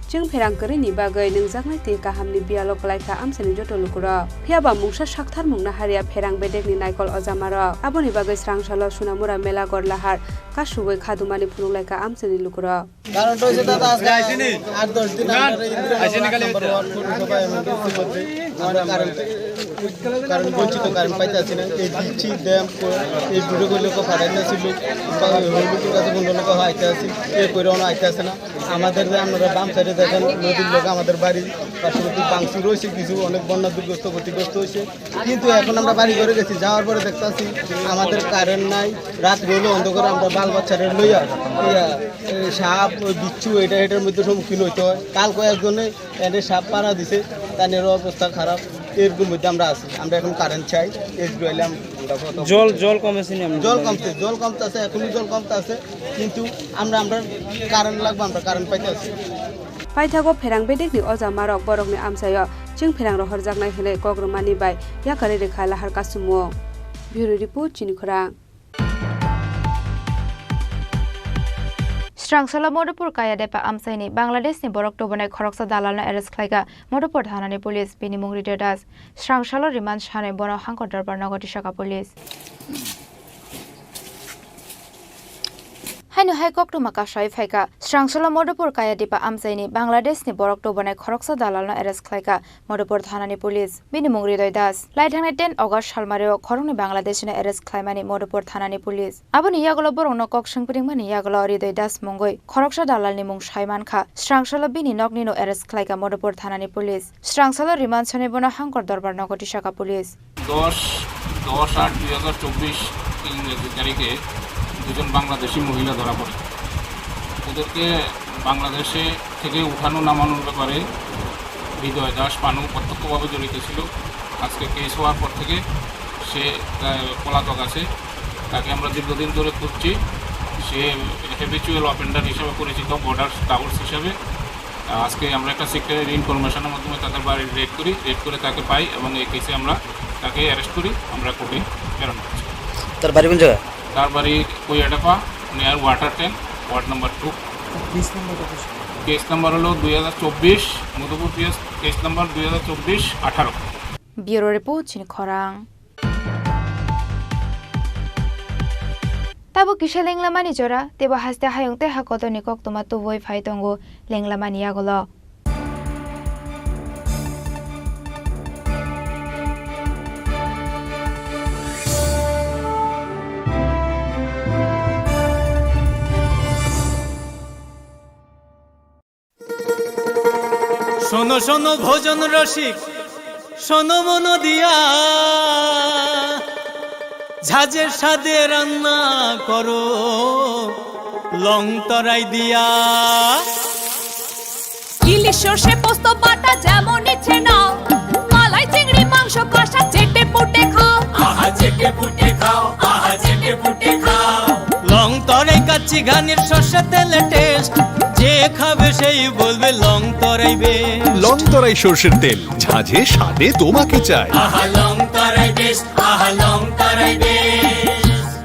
Chwng pherang kwrwini bagwi nwngjaknai twi kahamni biyalo kwlaikha amchaini joto lukurok. Phiyaba mungsa sakthar mungna harya pherang bedekni naikol ojamarok. Aboni bagwi srang salo Sonamura Melagor lahar kasugwi khadumani phunuk laikha amchaini lukurok. কারণটা হচ্ছে দাদা, আজকে আট দশ দিন আমরা Indira number one পৌরসভা এমএলসি মধ্যে আমরা কারেন্ট, কারেন্ট বঞ্চিত, কারেন্ট পাইতেছি না। এই দিচ্ছি ড্যাম, এই ভিডিও করলে ফাটাইতেছি লোক, লোকের কাছে বন্ধ লোক আইতে আসি, এ করে অন্য আইতে আসে না। আমাদের যে আপনারা বাম সাইডে দেখেন, নদীর লোক আমাদের বাড়ি পার্শ্ববর্তী ভাঙচুর হয়েছে, কিছু অনেক বন্যা দুর্গ্রস্ত ক্ষতিগ্রস্ত হয়েছে, কিন্তু এখন আমরা বাড়ি ঘরে গেছি, যাওয়ার পরে দেখতেছি আমাদের কারেন্ট নাই। রাত্রে হলো অন্ধকারে আমরা বাল বাচ্চারে লইয়া ইয়া, এই সাপ, ওই বিচ্ছু, এটা এটার মধ্যে সম্মুখীন হইতে হয়। কাল কয়েকজনে এনে সাপ পাড়া দিছে, তাদের অবস্থা খারাপ। এরকম মধ্যে আমরা আছি, আমরা এখন কারেন্ট চাই। এসবিআই আমরা কত জল, জল কমেছে নি আপনাদের? জল কমছে, জল কমতে আছে, এখনো জল কমতে আছে, কিন্তু আমরা, আমরা কারেন্ট লাগবে, আমরা কারেন্ট পাইতে আছি। Paithago pherang bedekni ojamarok borokni amchaio chwng pherang rohorjaknai hwnwi kok rwmani bai yakarwi rwkha lahar kasumung. Bureau Report, Chini Khorang. Srangsalo Madhupur Kayadepa amchaini Bangladeshni borok tubunai khoroksa dalalno arrest khlaikha Madhupur thanani police, bini mung Hridoy Das. Srangsalo remand sanwi bono Hangkor Dorbar nogo tisakha police. Haino hai koktwma kasai phaikha, Srangsalo Madhupur Kayadepa amchaini Bangladeshni borok tubunai khoroksa dalalno arrest khlaikha Madhupur thanani police. Bini mung Hridoy Das. Lai thangnai ten August salmario khoroknwi Bangladeshino arrest khlaimani Madhupur thanani police. Aboni yagulo borokno kok swngpringmani yagulo Hridoy Das mungwi khoroksa dalalni mung sai mankha. Srangsalo bini noknino arrest khlaikha Madhupur thanani police. Srangsalo remand sanwi bono Hangkor Dorbar nogo tisakha police. দশ, দশ আট দুই হাজার চব্বিশ ইংরেজি তারিখে দুজন বাংলাদেশি মহিলা ধরা পড়ে। ওদেরকে বাংলাদেশে থেকে উঠানো নামানোর ব্যাপারে হৃদয় দাস পানু প্রত্যক্ষভাবে জড়িত ছিল। আজকে কেস হওয়ার পর থেকে সে, আহ, পলাতক আছে। তাকে আমরা দীর্ঘদিন ধরে খুঁজছি। সে হ্যাবিচুয়াল অফেন্ডার হিসাবে পরিচিত, বর্ডার স্কাউটস হিসাবে। আহ, আজকে আমরা একটা সিক্রেট ইনফরমেশনের মাধ্যমে তাদের বাড়ি রেড করি, রেড করে তাকে পাই এবং এই কেসে আমরা তাকে অ্যারেস্ট করি, আমরা কোর্টে প্রেরণ করছি। তার বাড়ি কোন জায়গা? তার বাড়ি Kaiyadepa, near water tank, ward number two. Case number কত ছিল? কেস নাম্বার হলো দুই হাজার চব্বিশ, মধুপুর পিএস, কেস নাম্বার দুই হাজার চব্বিশ আঠারো। Bureau Report, Chini Khorang. Tabo kisa lenglamani jora, tebo haste hayung tei ha kotorni koktwma tubui phai tongo lenglamani yagulo. শোনো শোনো ভোজন রসিক, শোনো মন দিয়া, ঝাঁঝের স্বাদে রান্না করো লং তরাই দিয়া। ইলিশ সর্ষে পোস্ত বাটা যেমন ইচ্ছে নাও, মালাই চিংড়ি মাংস কষা চেটে পুটে খাও। আহা চেটে পুটে খাও, আহা চেটে পুটে খাও। লং তরাই কাচ্চি ঘানির সর্ষে তেলে টেস্ট, যে খাবে সেই বলবে লং তরাই বেস্ট। লং তরাই সর্ষের তেল, ঝাঁঝে স্বাদে তোমাকে চাই। আহা লং তরাই বেস্ট, আহা লং তরাই বেস্ট।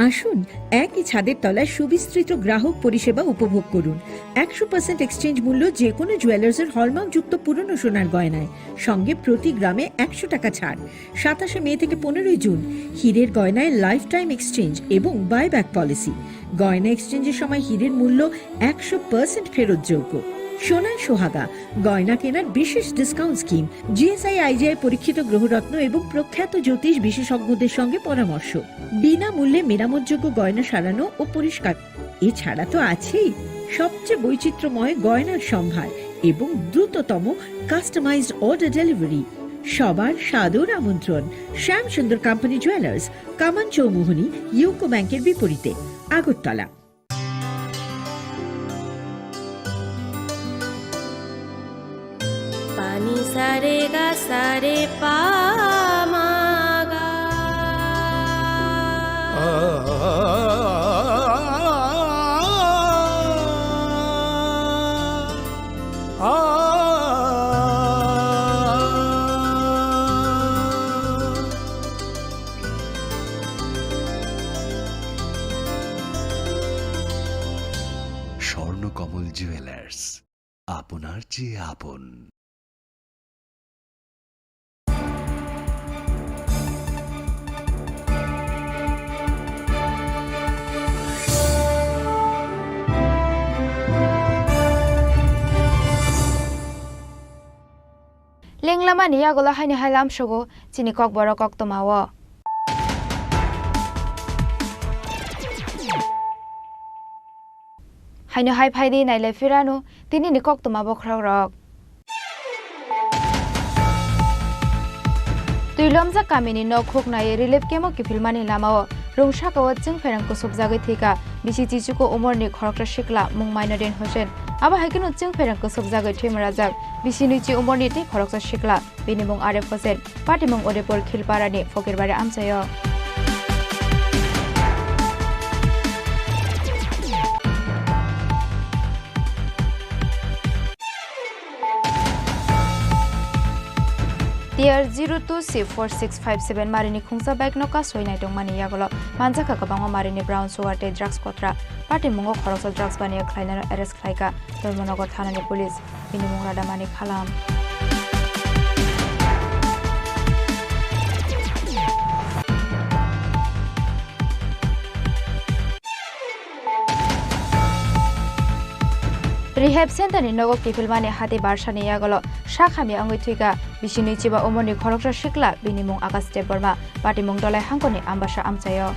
আসুন, একই ছাদের তলায় সুবিস্তৃত গ্রাহক পরিষেবা উপভোগ করুন। একশো পার্সেন্ট এক্সচেঞ্জ মূল্য যে কোনো জুয়েলার্সের হলমার্কযুক্ত পুরনো সোনার গয়নায়, সঙ্গে প্রতি গ্রামে একশো টাকা ছাড়। সাতাশে মে থেকে পনেরোই জুন, হীরের গয়নায় লাইফ টাইম এক্সচেঞ্জ এবং বাইব্যাক পলিসি। গয়না এক্সচেঞ্জের সময় হীরের মূল্য একশো পার্সেন্ট ফেরতযোগ্য। সোনায় সোহাগা, গয়না কেনার বিশেষ ডিসকাউন্ট স্কিম, জিএসআই আইজিআই পরীক্ষিত গ্রহরত্ন এবং প্রখ্যাত জ্যোতিষ বিশেষজ্ঞদের সঙ্গে পরামর্শ, বিনামূল্যে মেরামতযোগ্য গয়না সারানো ও পরিষ্কার। এছাড়া তো আছেই সবচেয়ে বৈচিত্র্যময় গয়নার সম্ভার এবং দ্রুততম কাস্টমাইজড অর্ডার ডেলিভারি। সবার সাদর আমন্ত্রণ শ্যামসুন্দর কোম্পানি জুয়েলার্স, কামান চৌমুহনী, ইউকো ব্যাংকের বিপরীতে, Agartala. Pani sare ga sare pa ma ga. Swarnakamal jewellers, আপনার চেয়ে আপন। Lenglamani yagulo haino hai lamsogo chini kokborok koktwmao. Haino hai phaidi nailai phirano tinini koktwma bokhorokrok. Twilomjak kamini nok huknai relief camp-o kiphilmani lamao rung sakao chwngpherang kusubjagwi thwikha bisi chichuku umorni khoroksa sikla mung Mainuddin Hussain. Abo hai kheno chwngpherang kusubjagwi thwimorajak bisi nwichi umorni tei khoroksa sikla. Bini mung Arif Hussain, patimung Udaipur Khilparani Fokirbari amchaio. T R zero two C four six five seven marini khungsa bike no kasoi naitongmani yagulo manjakha kwbangma marini brown sugar tei drugs kotra. Patimungo khoroksa drugs baniya khlainano arrest khlaikha Dharmanagar thanani police. Bini mung Radhamani Khalam. Rehab center ni nogo kiphilmani hati barsani yagulo sak hamya wngwi thwikha bisi nwichiba umorni khoroksa sikla, bini mung Akash Debbarma. Patimung Dolai hangkoni ambasa amchaio.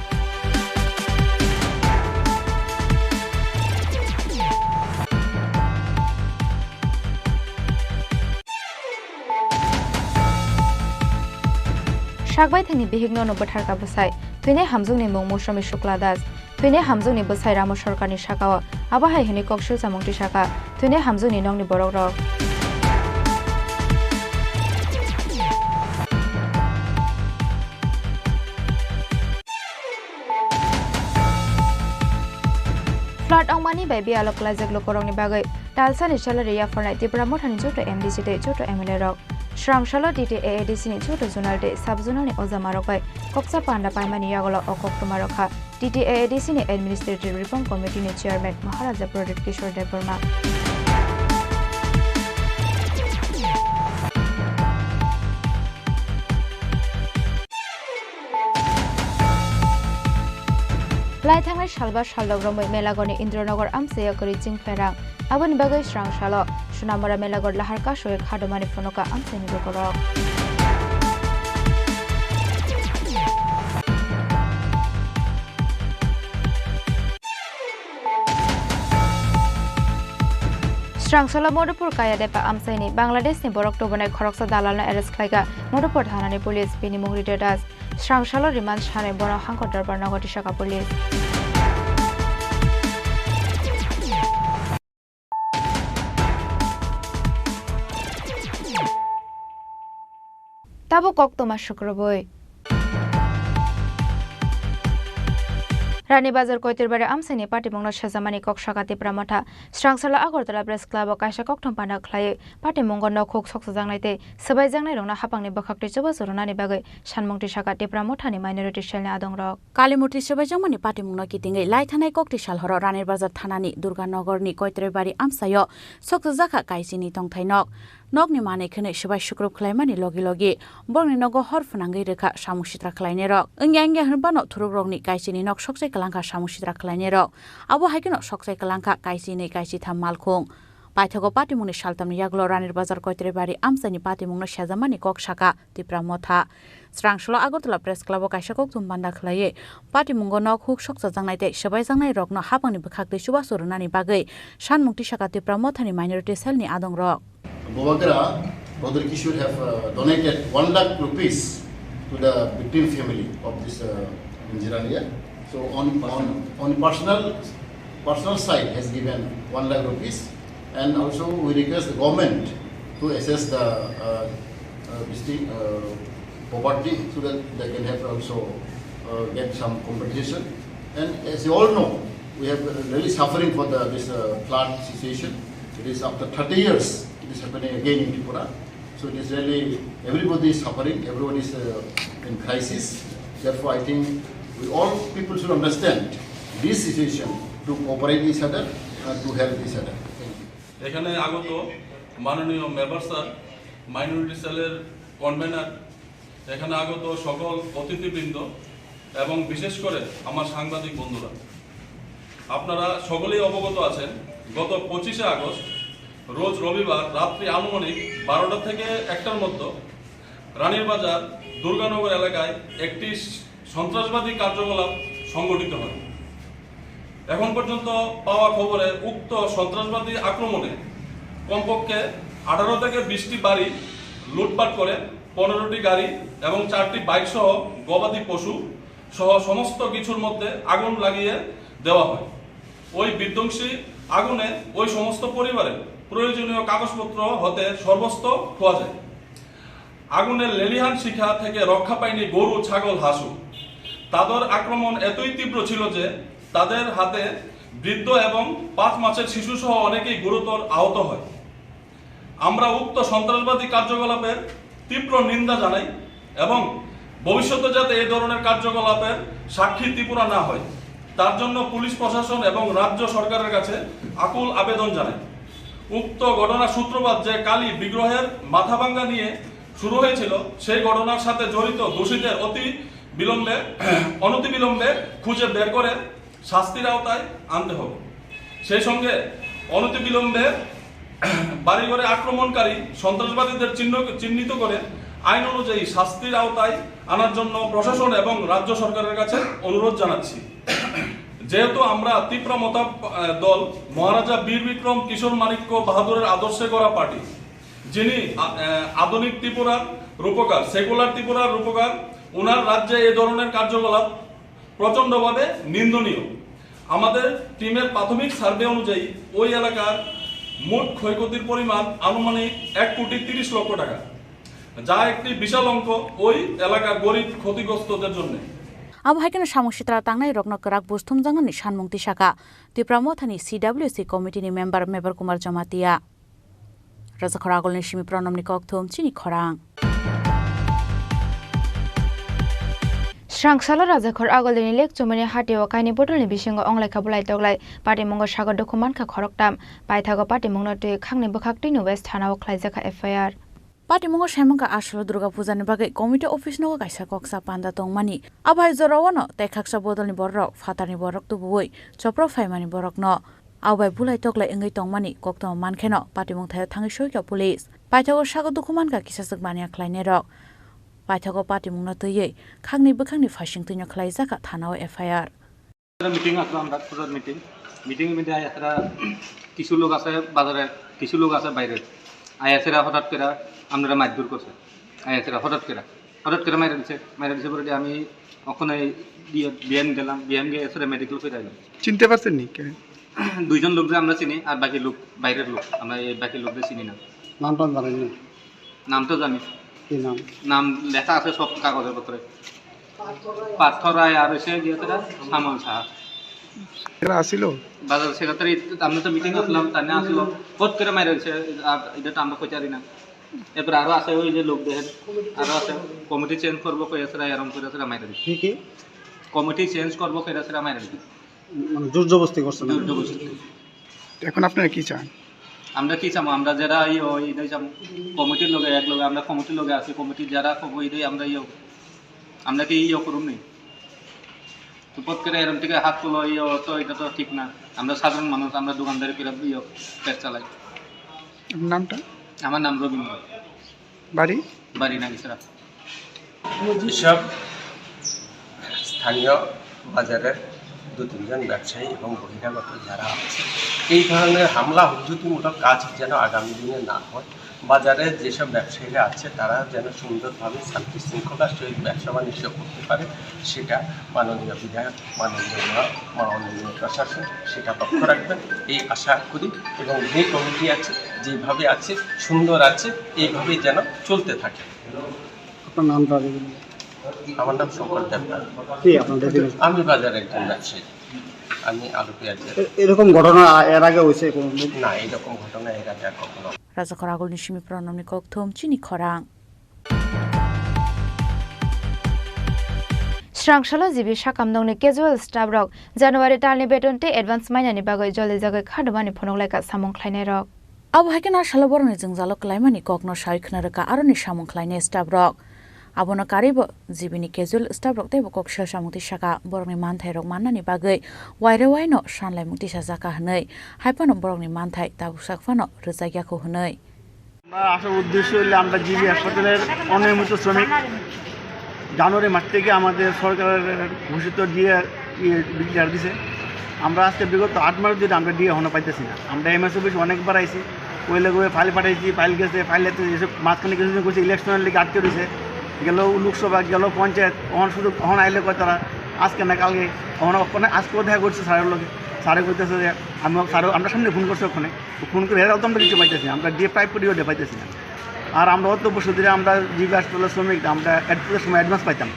Sakbai thangni bihikno no bwtharkha bwsai. Thwinai hamjwkni mung Mousomi Shukla Das. Thwinai hamjwkni bwsai Ramo Sarkarni sakao abo hai hwnwi kok silsamung tisakha, "Thwinai hamjwkni nokni borokrok." Flood wngmani bai biyalo klaijak lukurokni bagwi talsani salary yapharnai Tipra Mothani joto M D C tei joto M L A rok. Srang salo D T A A D C ni joto zonal tei sub zonal ni ojamarok bai koksa panda paimani yagulo o koktwma rwkha D T A A D C ni Administrative Reform Committee ni Chairman Maharaja Pradyut Kishore Debbarma. Lai thangnai salba saldok romwi Melagorni Indranagar amchaio kwrwi chwngpherang. Aboni bagwi srang salo Sonamura Melagor lahar kasui khadomani phunukha amchaini lukurok. Srang salo Madhupur Kayadepa amchaini Bangladeshni borok tubunai khoroksa dalalno arrest khlaikha Madhupur thanani police, bini mung Rita Das. Srang salo remand sanai bono hangkor dorbar nogo tisakha police. Tabuk koktwma sukrubwi. Rani Bazar Koitribari amchaini patimungno sejamani kok saka Tipra Motha. Srangsalo Agartala Press Club o kaisa kokthum panda khlaiwi patimungo nokhuk soksajaknai tei swbaijaknairokno haphangni bwkhaktwi chubachu rwnani bagwi sanmung tisaka Tipra Mothani minority cell ni adongrok. Kalimurti swbaijakmani patimungno kitingwi laithanai kokti sal horo Rani Bazar thanani Durga Nogorni Koitribari amchaio soksajakha kaisini tongthai nok. Nokni manwi khwnwi swbai sukrup khlaimani logi logi borokni nogo hor phwnangwi rwkha samung sitra khlainairok. Wngya wngya hwnphano thurukrokni kaisini nok sokchai kwlangkha samung sitra khlainairok. Abo hai kheno sokchai kwlangkha kaisini kaisitham malkhung. Paithago patimungni saltamni yagulo Ranir Bazar Koitribari amchaini patimungno sejamani kok saka Tipra Motha. Srangsalo Agartala Press Club o kaisa kokthum panda khlaiwi patimungo nok huk sokchajaknai tei swbaijaknairokno haphangni bwkhaktwi chubachu rwnani bagwi sanmung tisaka Tipra Mothani minority cell ni adongrok. Bubagra, Brother Kishore have uh, donated one lakh rupees to the victim family of this uh, Injirania. So on, on, on personal, personal side has given one lakh rupees, and also we request the government to assess the uh, uh, this thing, uh, poverty so that they can have also uh, get some compensation. And as you all know, we have really suffering for the, this uh, flood situation. It is after thirty years it is happening again in Tripura. So it is really, everybody is suffering, everybody is uh, in crisis. Therefore, I think we all people should understand this situation to cooperate each other and to help each other. Thank you. এখানে আগত মাননীয় member sir, minority সেলের কনভেনার, এখানে আগত সকল অতিথিবৃন্দ এবং বিশেষ করে আমার সাংবাদিক বন্ধুরা, আপনারা সকলেই অবগত আছেন, গত পঁচিশে আগস্ট রোজ রবিবার রাত্রি আনুমানিক বারোটা থেকে একটার মধ্যে রানীর বাজার দুর্গানগর এলাকায় একটি সন্ত্রাসবাদী কার্যকলাপ সংঘটিত হয়। এখন পর্যন্ত পাওয়া খবরে উক্ত সন্ত্রাসবাদী আক্রমণে কমপক্ষে আঠারো থেকে বিশটি বাড়ি লুটপাট করে পনেরোটি গাড়ি এবং চারটি বাইক সহ গবাদি পশু সহ সমস্ত কিছুর মধ্যে আগুন লাগিয়ে দেওয়া হয়। ওই বিধ্বংসী আগুনে ওই সমস্ত পরিবারের প্রয়োজনীয় কাগজপত্র হতে সর্বস্ব খোয়া যায়। আগুনের লেলিহান শিখা থেকে রক্ষা পায়নি গরু, ছাগল, হাঁসও। তাদের আক্রমণ এতই তীব্র ছিল যে তাদের হাতে বৃদ্ধ এবং পাঁচ মাসের শিশুসহ অনেকেই গুরুতর আহত হয়। আমরা উক্ত সন্ত্রাসবাদী কার্যকলাপের তীব্র নিন্দা জানাই এবং ভবিষ্যতে যাতে এই ধরনের কার্যকলাপের সাক্ষী ত্রিপুরা না হয়, তার জন্য পুলিশ প্রশাসন এবং রাজ্য সরকারের কাছে আকুল আবেদন জানাই। উক্ত ঘটনার সূত্রপাত যে কালী বিগ্রহের মাথাভাঙ্গা নিয়ে শুরু হয়েছিল, সেই ঘটনার সাথে জড়িত দোষীদের অতি বিলম্বে, অনতিবিলম্বে খুঁজে বের করে শাস্তির আওতায় আনতে হবে। সেই সঙ্গে অনতিবিলম্বে বাড়িঘরে আক্রমণকারী সন্ত্রাসবাদীদের চিহ্ন-, চিহ্নিত করে আইন অনুযায়ী শাস্তির আওতায় আনার জন্য প্রশাসন এবং রাজ্য সরকারের কাছে অনুরোধ জানাচ্ছি। যেহেতু আমরা তিপ্রা মথা, আহ, দল মহারাজা বীর বিক্রম কিশোর মাণিক্য বাহাদুরের আদর্শে গড়া পার্টি, যিনি আ-, আহ, আধুনিক ত্রিপুরার রূপকার, সেকুলার ত্রিপুরার রূপকার, ওনার রাজ্যে এ ধরনের কার্যকলাপ প্রচণ্ডভাবে নিন্দনীয়। আমাদের টিমের প্রাথমিক সার্ভে অনুযায়ী ওই এলাকার মোট ক্ষয়ক্ষতির পরিমাণ আনুমানিক এক কোটি তিরিশ লক্ষ টাকা, যা একটি বিশাল অঙ্ক ওই এলাকার গরিব ক্ষতিগ্রস্তদের জন্য। Abo hai kheno samung sitra tangnai rokno kwrak buj thumjaknani sanmung tisaka Tipra Mothani C W C committee ni member Mebar Kumar Jamatia. Rajakhor Agolni simi Pranamni kokthum chini khorang. Srangsalo Rajakhor Agolini lek chumani hatio kaini botolni bisingo onglaikha bulai toklai patimungo sago dukhu mankha khoroktam. Paithago patimungno twi khangni bwkhak twino West Thanao khlaijakha F I R. Patimungo saimangkha aswk Durga Pujani bagwi committee office nogo kaisa koksa panda tongmani. Abo hai jorao no tei khaksa bodolni bororok phatarni borok tubuwi chopro phaimani borokno. Abo bai bulai toklai wngwi tongmani koktwma mankheno patimung thaio thangwi soikha police. Paithago sago dukhu mankha kisa swk manya khlainairok. Paithago patimungno twiwi khakni bwkhakni phaising twino khlaijakha thanao F I R. Meeting আসলো আমরা, পুজোর মিটিং। মিটিংয়ের মধ্যে আইয়াসেরা কিছু লোক আছে বাজারে, কিছু লোক আছে বাইরে। আইয়াসেরা হঠাৎ করে আমরা মারধর করছে। আইয়াসেরা হঠাৎ করে, হঠাৎ করে মাইরা দিছে। মাইরা দিছে পরে দিয়ে আমি ওখানে দিয়ে বিএম গেলাম, বিএম গিয়ে এসে মেডিকেল করে আইলাম। চিনতে পারছেন নি কে? দুইজন লোক যে আমরা চিনি, আর বাকি লোক বাইরের লোক, আমরা এই বাকি লোকদের চিনি না। নাম টাম জানেন না? নাম তো জানি। কি নাম? নাম লেখা আছে সব কাগজের পত্রে। পার্থ রায় আর হচ্ছে গিয়ে তোরা সামল শাহ। এরা আসিল? বাজার সেক্রেটারি, আমরা তো মিটিং করলাম, তার নিয়ে আসলো। ফট করে মাইরে হচ্ছে, আর এটা তো আমরা কইতারি না। এরপরে আরো আছে ওই যে লোক দেখেন, আরো আছে, কমিটি চেঞ্জ করবো কই আছে, এরকম করে আছে মাইরে। কি কি? কমিটি চেঞ্জ করবো কই আছে মাইরে। মানে জোর জবরদস্তি করছে না? জোর জবরদস্তি। এখন আপনারা কি চান? আমরা কি চাবো? আমরা যারা ইয়ে হয়, এটাই চাবো। কমিটির লগে এক লগে, আমরা কমিটির লগে আছি, কমিটির যারা খবর এটাই আমরা ইয়ে হবো। আমরা কি ইয়ে করুম নি? তো পথ করে এরম থেকে হাত তুলো, ইয়ে তো, এটা তো ঠিক না। আমরা সাধারণ মানুষ, আমরা দোকানদারি করে ইয়ে পেট চালাই। আপনার নামটা? আমার নাম রবীন্দ্র। বাড়ি? বাড়ি নাগেশ্বরা। যেসব স্থানীয় বাজারের দু তিনজন ব্যবসায়ী এবং বহিরাগত যারা আছে, এই ধরনের হামলা হুজ্জুতিমূলক কাজ যেন আগামী দিনে না হয়। বাজারে যেসব ব্যবসায়ীরা আছে, তারা যেন সুন্দরভাবে শান্তি শৃঙ্খলার সহিত ব্যবসা বাণিজ্য করতে পারে, সেটা মাননীয় বিধায়ক, মাননীয় মেয়র, মাননীয় প্রশাসন সেটা লক্ষ্য রাখবেন, এই আশা করি। এবং যে কমিটি আছে, যেভাবে আছে, সুন্দর আছে, এইভাবেই যেন চলতে থাকে। আপনার নামটা আগে বলুন। আমার নাম শঙ্কর দেবনাথ। কি আপনাদের জিনিস? আমি বাজারে একজন ব্যবসায়ী, আমি আলু পেঁয়াজ বেচি। এ-, এরকম ঘটনা এর আগে হয়েছে কোনোদিন? না, এরকম ঘটনা এর আগে আর কখনো। Rajakhor agulni simi pronomni kokthum chini khorang. Srang salo G B sakam nongni casual staff rok January talni beton tei advance mainani bagwi joli jagwi khadumani phunuk laikha samung khlainai rok. Abo hai kheno a salo borokni jwngjalo kwlaimani kokno sawi khna rwkha aroni samung khlainai staff rok. Abono karwibo G B ni casual staff rok teibo kok sir samung twi saka borokni manthai rok mannani bagwi waire waino sanlaimung tisa jaka hwnwi, hai phano borokni manthai tabuk sak phano rwjak ya kho hwnwi. আমরা আসার উদ্দেশ্য হইলে আমরা জিবি হাসপাতালের অনিয়মিত শ্রমিক। জানুয়ারি মাস থেকে আমাদের সরকারের ঘোষিত ডিএ, ইয়ে, ডিক্লেয়ার দিছে। আমরা আজকে বিগত আট মাস ধরে আমরা ডিএ এখনো পাইতেছি না। আমরা এমএস অফিস অনেকবার আইছি, ওই লোক ফাইল পাঠাইছি, ফাইল গেছে, ফাইল এসে মাঝখানে কিছু দিন করছে, ইলেকশনের লিগে আটকে রয়েছে। গেল লোকসভা, গেল পঞ্চায়েত, অখন শুধু অখন আইলে কয় তারা আজকে না কালকে, অখন ওখানে আজকেও দেখা করছে স্যারের লগে। স্যারে কইতেছে যে আমি স্যার, আমরা সামনে ফোন করছি ওখানে, ফোন করে এরাও তো আমরা কিছু পাইতেছি না, আমরা ডিএ টাইপ করিও ডিএ পাইতেছি না। আর আমরা অত বছর ধরে আমরা জিবি হাসপাতালের শ্রমিক, আমরা অ্যাডভান্সের সময় অ্যাডভান্স পাইতাম,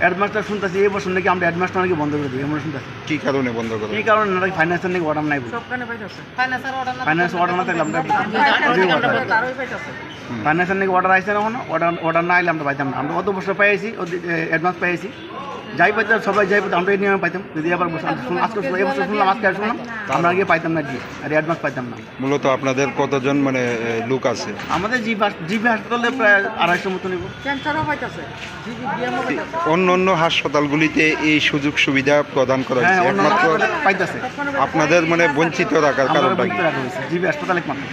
অ্যাডভান্সটা শুনতেছি এই বছর নাকি আমরা অ্যাডভান্সটা নাকি বন্ধ করে দিই, আমরা শুনতেছি। কি কারণে বন্ধ করে? কি কারণে? নাকি ফাইন্যান্সের নাকি অর্ডার নাই বলে। ফাইন্যান্সের অর্ডার না থাকলে আমরা হুম। ফাইন্যান্সের নাকি অর্ডার আইছে না, কোনো অর্ডার, অর্ডার না আইলে আমরা পাইতাম না। আমরা অত বছর পাইছি, অ্যাডভান্স পাইছি, যাই পাইতাম, সবাই যাই পাইতাম, আমরা এই নিয়মে পাইতাম। যদি আবার বসে, আজকে শুনলাম, এই বছর শুনলাম, আজকে আর শুনলাম, আমরা আগে পাইতাম না ডিএ, আর অ্যাডভান্স পাইতাম না। মূলত আপনাদের কতজন, মানে, এ, লোক আছে? আমাদের জিবি হাস-, জিবি হাসপাতালে প্রায় আড়াইশো মতো নিব। ক্যান্সারও পাইতেছে, জিবি বিএমও পাইতেছে। অন্য অন্য হাসপাতালগুলিতে এই সুযোগ সুবিধা প্রদান করা হ্যাঁ, হয়েছে, অন্য একমাত্র হাসপাতালে পাইতেছে। আপনাদের, মানে, বঞ্চিত রাখার আমরা কারণটা কি? বঞ্চিত রাখা হয়েছে, জিবি হাসপাতাল একমাত্র।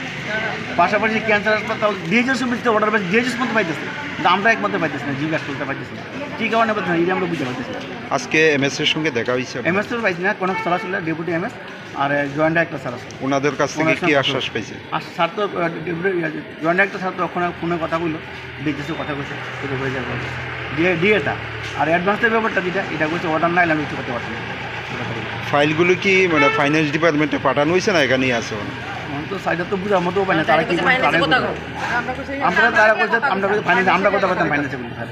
পাশাপাশি ক্যান্সার হাসপাতাল ডিএইচএস অফিসে অর্ডার পাইছে, ডিএইচএস মতো পাইতেছে, কিন্তু আমরা একমাত্র পাইতেছি না, জিবি হাসপাতালটা পাইতেছি না। কি কারণে পাইতেছি না, এটা আমরা বুঝতে পারতেছি না। আজকে এমএস এর সঙ্গে দেখা হয়েছে আপনার? এমএস তো পাইছি না, কোনো সরাসরি ডেপুটি এমএস আর, এ, জয়েন্ট ডাইরেক্টর স্যার আছে। ওনাদের কাছ থেকে ওনার কি সঙ্গে আশ্বাস কথা পাইছে? আর স্যার তো, আহ, ডেপুটি, আহ, জয়েন্ট ডাইরেক্টর স্যার তো ওখানে ফোনে কথা বললো, ডিএইচএস এ কথা বলছে, এটা হয়ে যাবে। ডিএ, ডিএটা আর অ্যাডভান্সের ব্যাপারটা যেটা, এটা বলছে অর্ডার না এলে আমি কিছু করতে পারছি না। ফাইলগুলো কি, মানে, ফাইন্যান্স ডিপার্টমেন্টে পাঠানো হয়েছে না এখানেই আছে? এখন তো সাইডে তো বুঝার মতো উপায় নেই, তারা কি করে, তারাই বুঝবে। আমরা তারা করছে, আমরা করছে ফাইন্যান্স, আমরা কথা বলতাম ফাইন্যান্সে বলি, স্যার।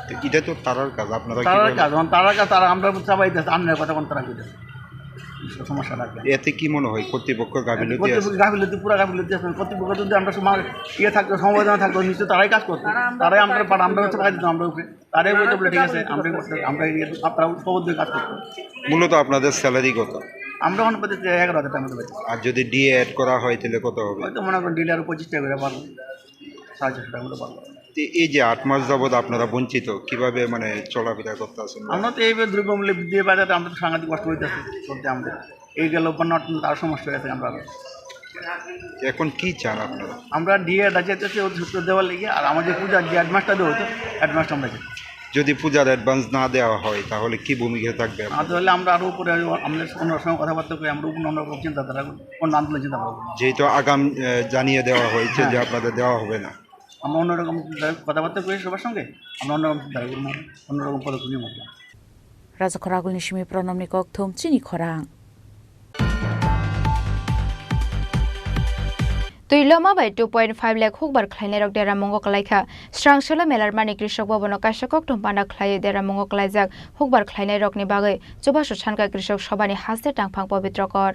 তো এটা তো তারার কাজ, আপনারা তারার কিভাবে কাজ, এখন তারার কাজ, তারা আমরা চাপাই দিচ্ছে, আমরা কথা কোন তারা কইতেছে। সমস্যা লাগবে। এতে কি মনে হয় কর্তৃপক্ষ গাফিলতি আছে? কর্তৃপক্ষ গাফিলতি, পুরা গাফিলতি আছে। কর্তৃপক্ষ যদি আমরা সময় ইয়ে থাকতো, সমবেদনা থাকতো, নিশ্চয় তারাই কাজ করতো। তারাই আমরা পাঠ-, আমরা হচ্ছে পাঠাই দিতাম আমরা উপরে। তারাই বলতো বলে, "ঠিক আছে, আমরা করতে, আমরা ইয়ে, আপনারা খবর দিয়ে কাজ করতো।" মূলত আপনাদের স্যালারি কত? আমরা এখন পাচ্ছি এগারো হাজার টাকার মতো পাচ্ছি। আর যদি ডিএ অ্যাড করা হয় তাহলে কত হবে? হয়তো মনে করেন ডেইলি আরো পঁচিশ টাকা করে পাবো, সাড়ে চারশো টাকা করে পাবো। তো এই যে আট মাস যাবত আপনারা বঞ্চিত, কিভাবে, মানে, চলাফেরা করতে আছেন? আমরা তো এইভাবে দ্রব্যমূল্য বৃদ্ধি পায়, তাতে আমরা তো সাংঘাতিক কষ্ট হইতেছে চলতে আমাদের। এই গেল পণ্য অর্থনীতি আরো সমস্যা হয়ে গেছে আমরা। এখন কি চান আপনারা? আমরা ডিএটা চাইতেছি অতি সত্বর দেওয়ার লেগে, আর আমাদের পূজার যে অ্যাডভান্সটা দেওয়া হতো, অ্যাডভান্সটা আমরা চাই। যদি পূজার অ্যাডভান্স না দেওয়া হয়, তাহলে কি ভূমিকা থাকবে আপনাদের? তাহলে আমরা আরো উপরে, আমরা অন্যর সঙ্গে কথাবার্তা করি, আমরা অন্য রকম চিন্তাধারা করি, অন্য আন্দোলন চিন্তা ভাবনা করি। যেহেতু আগাম, আহ, জানিয়ে দেওয়া হয়েছে হ্যাঁ। যে আপনাদের দেওয়া হবে না। আমরা অন্যরকম চিন্তা, কথাবার্তা করি সবার সঙ্গে, আমরা অন্যরকম চিন্তা করবো, অন্যরকম পদক্ষেপ নিয়ে আসবো। Rajakhor agulni simi pronomni kokthum chini khorang. Twi loma bai two point five lakh hukbar khlainairok deramungo kwlaikha. Srangseola Melarmani Krishok Bhabono kaisa koktwm panda khlaiwi deramungo kwlaijak hukbar khlainairokni bagwi chubachu sankha Krishok Sobhani haste tangphang Pabitro Kor.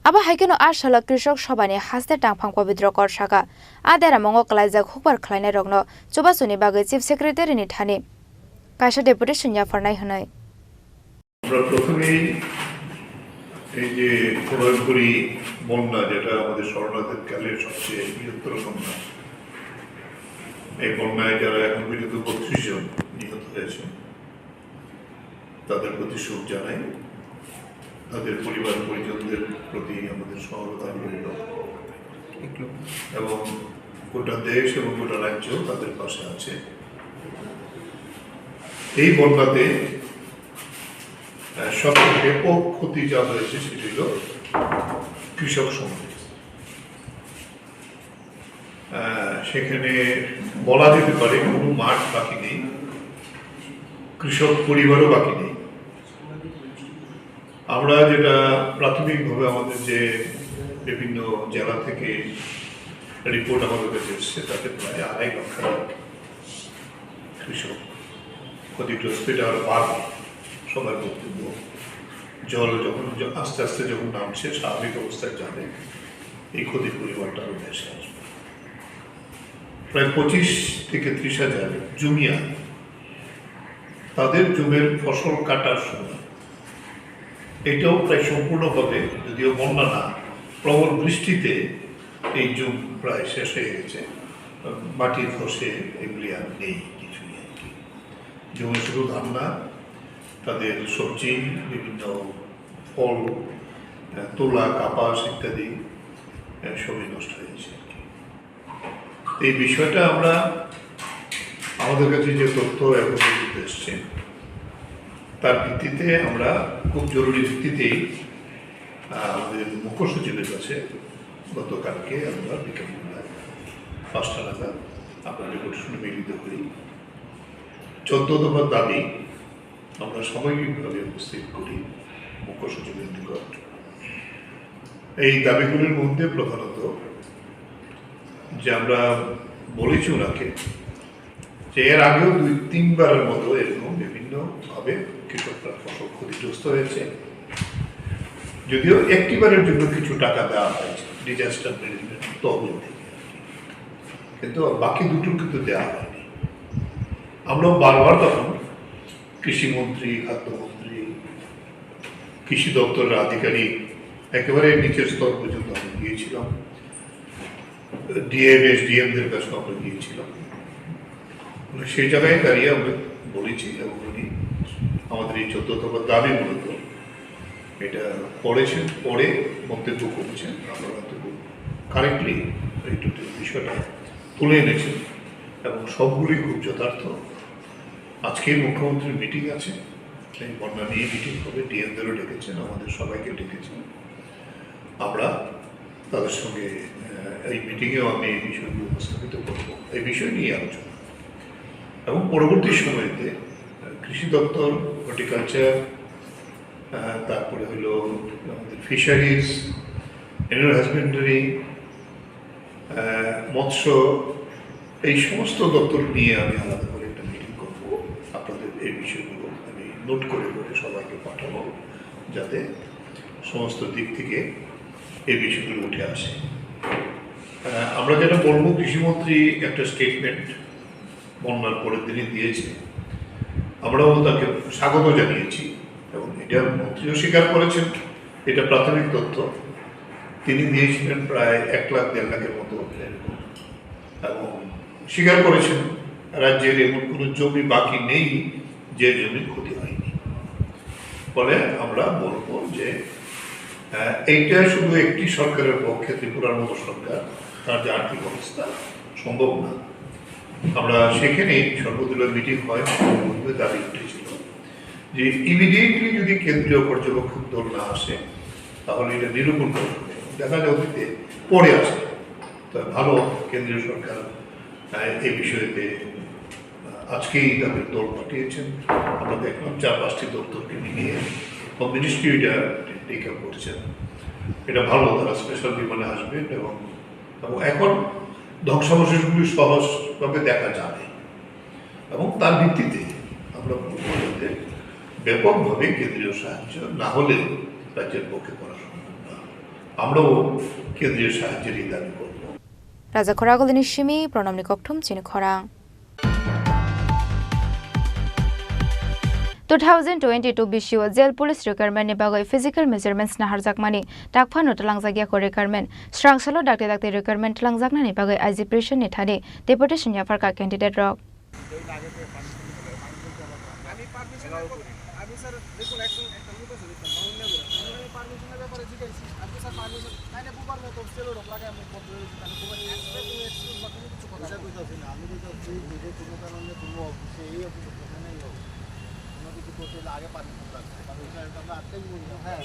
Abo hai kheno a salo Krishok Sobhani haste tangphang Pabitro Kor sakha, a deramungo kwlaijak hukbar khlainairokno chubachuni bagwi Chief Secretary ni thani kaisa deputation yapharnai hwnwi. আমরা প্রথমেই এই যে প্রলয়ঙ্করী বন্যা, যেটা আমাদের স্মরণাতীতকালের সবচেয়ে বৃহত্তর বন্যা, এই বন্যায় যারা এখন পর্যন্ত বত্রিশ জন নিহত হয়েছেন, তাদের প্রতি শোক জানাই, তাদের পরিবার পরিজনদের প্রতি আমাদের সমবেদনা রইল এবং গোটা দেশ এবং গোটা রাজ্য তাদের পাশে আছে। এই বন্যাতে আহ, সবচেয়ে ব্যাপক ক্ষতি যা হয়েছে সেটি হলো কৃষক সমাজ। আহ, সেখানে বলা যেতে পারে কোনো মাঠ বাকি নেই, কৃষক পরিবারও বাকি নেই। আমরা যেটা প্রাথমিকভাবে আমাদের যে বিভিন্ন জেলা থেকে রিপোর্ট আমাদের কাছে এসছে, তাতে প্রায় আড়াই লক্ষ কৃষক ক্ষতিগ্রস্ত, এটা আরো বাড়বে। সবার বক্তব্য, জল যখন জ-, আস্তে আস্তে যখন নামছে, স্বাভাবিক অবস্থায় যাবে, এই ক্ষতির পরিমাণটা আরো বেশি আসবে। প্রায় পঁচিশ থেকে ত্রিশ হাজার জমিয়ান তাদের জমির ফসল কাটার সময়, এটাও প্রায় সম্পূর্ণভাবে, যদিও বন্যা না, প্রবল বৃষ্টিতে এই জমি প্রায় শেষ হয়ে গেছে। মাটি ধসে এগুলি আর নেই, কিছুই আর কি। জমি শুধু ধান না, তাদের সবজি, বিভিন্ন ফল, আহ, তুলা, কাপাস ইত্যাদি, আহ, সবই নষ্ট হয়েছে আর কি। এই বিষয়টা আমরা, আমাদের কাছে যে তথ্য এখন পর্যন্ত এসছে, তার ভিত্তিতে আমরা খুব জরুরি ভিত্তিতেই, আহ, আমাদের মুখ্য সচিবের কাছে গতকালকে আমরা বিকেলবেলা পাঁচটা নাগাদ আমরা ডেপুটেশনে মিলিত হই। চোদ্দ দফার দাবি আমরা সাময়িকভাবে উপস্থিত করি মুখ্য সচিবের নিকট। এই দাবিগুলির মধ্যে প্রধানত যে আমরা বলেছি ওনাকে যে এর আগেও দুই তিনবারের মতো এরকম বিভিন্নভাবে কৃষকরা ফসল ক্ষতিগ্রস্ত হয়েছে, যদিও একটিবারের জন্য কিছু টাকা দেওয়া হয়েছে ডিজাস্টার ম্যানেজমেন্ট তহবিল থেকে, কিন্তু বাকি দুটো কিন্তু দেওয়া হয়নি। আমরা বারবার তখন কৃষিমন্ত্রী, খাদ্যমন্ত্রী, কৃষি দপ্তরের আধিকারিক, একেবারে নিচের স্তর পর্যন্ত আমরা গিয়েছিলাম, ডিএম, এসডিএম দের কাছে আমরা গিয়েছিলাম। মানে সেই জায়গায় দাঁড়িয়ে আমরা বলেছি এবং উনি আমাদের এই চোদ্দ দফার দাবি মূলত এটা পড়েছেন, পড়ে মন্তব্য করেছেন। আপনারা তো কারেক্টলি এই টোটাল বিষয়টা তুলে এনেছেন এবং সবগুলি খুব যথার্থ। আজকেই মুখ্যমন্ত্রীর মিটিং আছে, এই বন্যা নিয়ে মিটিং হবে, ডিএমদেরও ডেকেছেন, আমাদের সবাইকে ডেকেছেন। আমরা তাদের সঙ্গে, আহ, এই মিটিংয়েও আমি এই বিষয়গুলো উপস্থাপিত করব, এই বিষয় নিয়ে আলোচনা। এবং পরবর্তী সময়তে, আহ, কৃষি দপ্তর, হর্টিকালচার, আহ, তারপরে হলো আমাদের ফিশারিজ, অ্যানিমাল হাজবেন্ডারি, আহ, মৎস্য, এই সমস্ত দপ্তর নিয়ে আমি আলাদা করে একটা মিটিং করব। আপনাদের এই বিষয়গুলো আমি নোট করে করে সবাইকে পাঠাবো, যাতে সমস্ত দিক থেকে এই বিষয়গুলো উঠে আসে। আহ, আমরা যেটা বলবো, কৃষিমন্ত্রী একটা স্টেটমেন্ট বন্যার পরের দিনই দিয়েছে, আমরাও তাকে স্বাগত জানিয়েছি এবং এটা মন্ত্রীও স্বীকার করেছেন। এটা প্রাথমিক তথ্য। তিনি দিয়েছিলেন প্রায় এক লাখ দেড় লাখের মতো এরকম, এবং স্বীকার করেছেন রাজ্যের এমন কোনো জমি বাকি নেই যে জমির ক্ষতি হয়নি। ফলে আমরা বলবো যে, আহ, এইটা শুধু একটি সরকারের পক্ষে, ত্রিপুরার মতো সরকার, তার যে আর্থিক অবস্থা, সম্ভব না। আমরা সেখানে সর্বদলীয় মিটিং হয়, বিভিন্ন দাবি উঠেছিল যে ইমিডিয়েটলি যদি কেন্দ্রীয় পর্যবেক্ষক দল না আসে, তাহলে এটা নিরূপণ করা হবে। দেখা যায় অতীতে পরে আসে। তো ভালো, কেন্দ্রীয় সরকার, আহ, এই বিষয়েতে, আহ, আজকেই তাদের দল পাঠিয়েছেন। আমরা দেখলাম চার পাঁচটি দপ্তরকে নিয়ে বা মিনিস্ট্রি এটা টেক আপ করছেন। এটা ভালো, তারা স্পেশাল বিমানে আসবেন এবং এবং এখন ধ্বংসাবশেষগুলি সহজভাবে দেখা যাবে এবং তার ভিত্তিতে আমরা মনে করি যে ব্যাপকভাবে কেন্দ্রীয় সাহায্য না হলে রাজ্যের পক্ষে করা সম্ভব না। আমরাও কেন্দ্রীয় সাহায্যের এই দাবি করব। Raja Khoragulini simi Pranamni kokthum chini khorang. Two thousand twenty-two bisio jail police requirement ni bagwi physical measurements naharjakmani takphano twlangjak yakho requirement. Srangsalo dakti dakti requirement twlangjaknani bagwi I G prison ni thani deputation yapharkha candidate rok. আমি পারমিশন আমি স্যার দেখুন একজন একটা লোক আছে দেখুন আমি পারমিশনের ব্যাপারে জিজ্ঞাসা আপনি স্যার পারমিশন তাইলে বুবার মতো সেলো রোক লাগে আমি বলতে তাহলে বুবার এক্সট্রা কোনো এক্সকিউজ বা কোনো কিছু কথা এটা কইতাছি না আমি কইতাছি যদি কোনো কারণে কোনো অফিসে এই অফিসে যেখানেই হোক কোনো কিছু করতে হলে আগে পারমিশন লাগবে পারমিশন আমরা আটকে দিব হ্যাঁ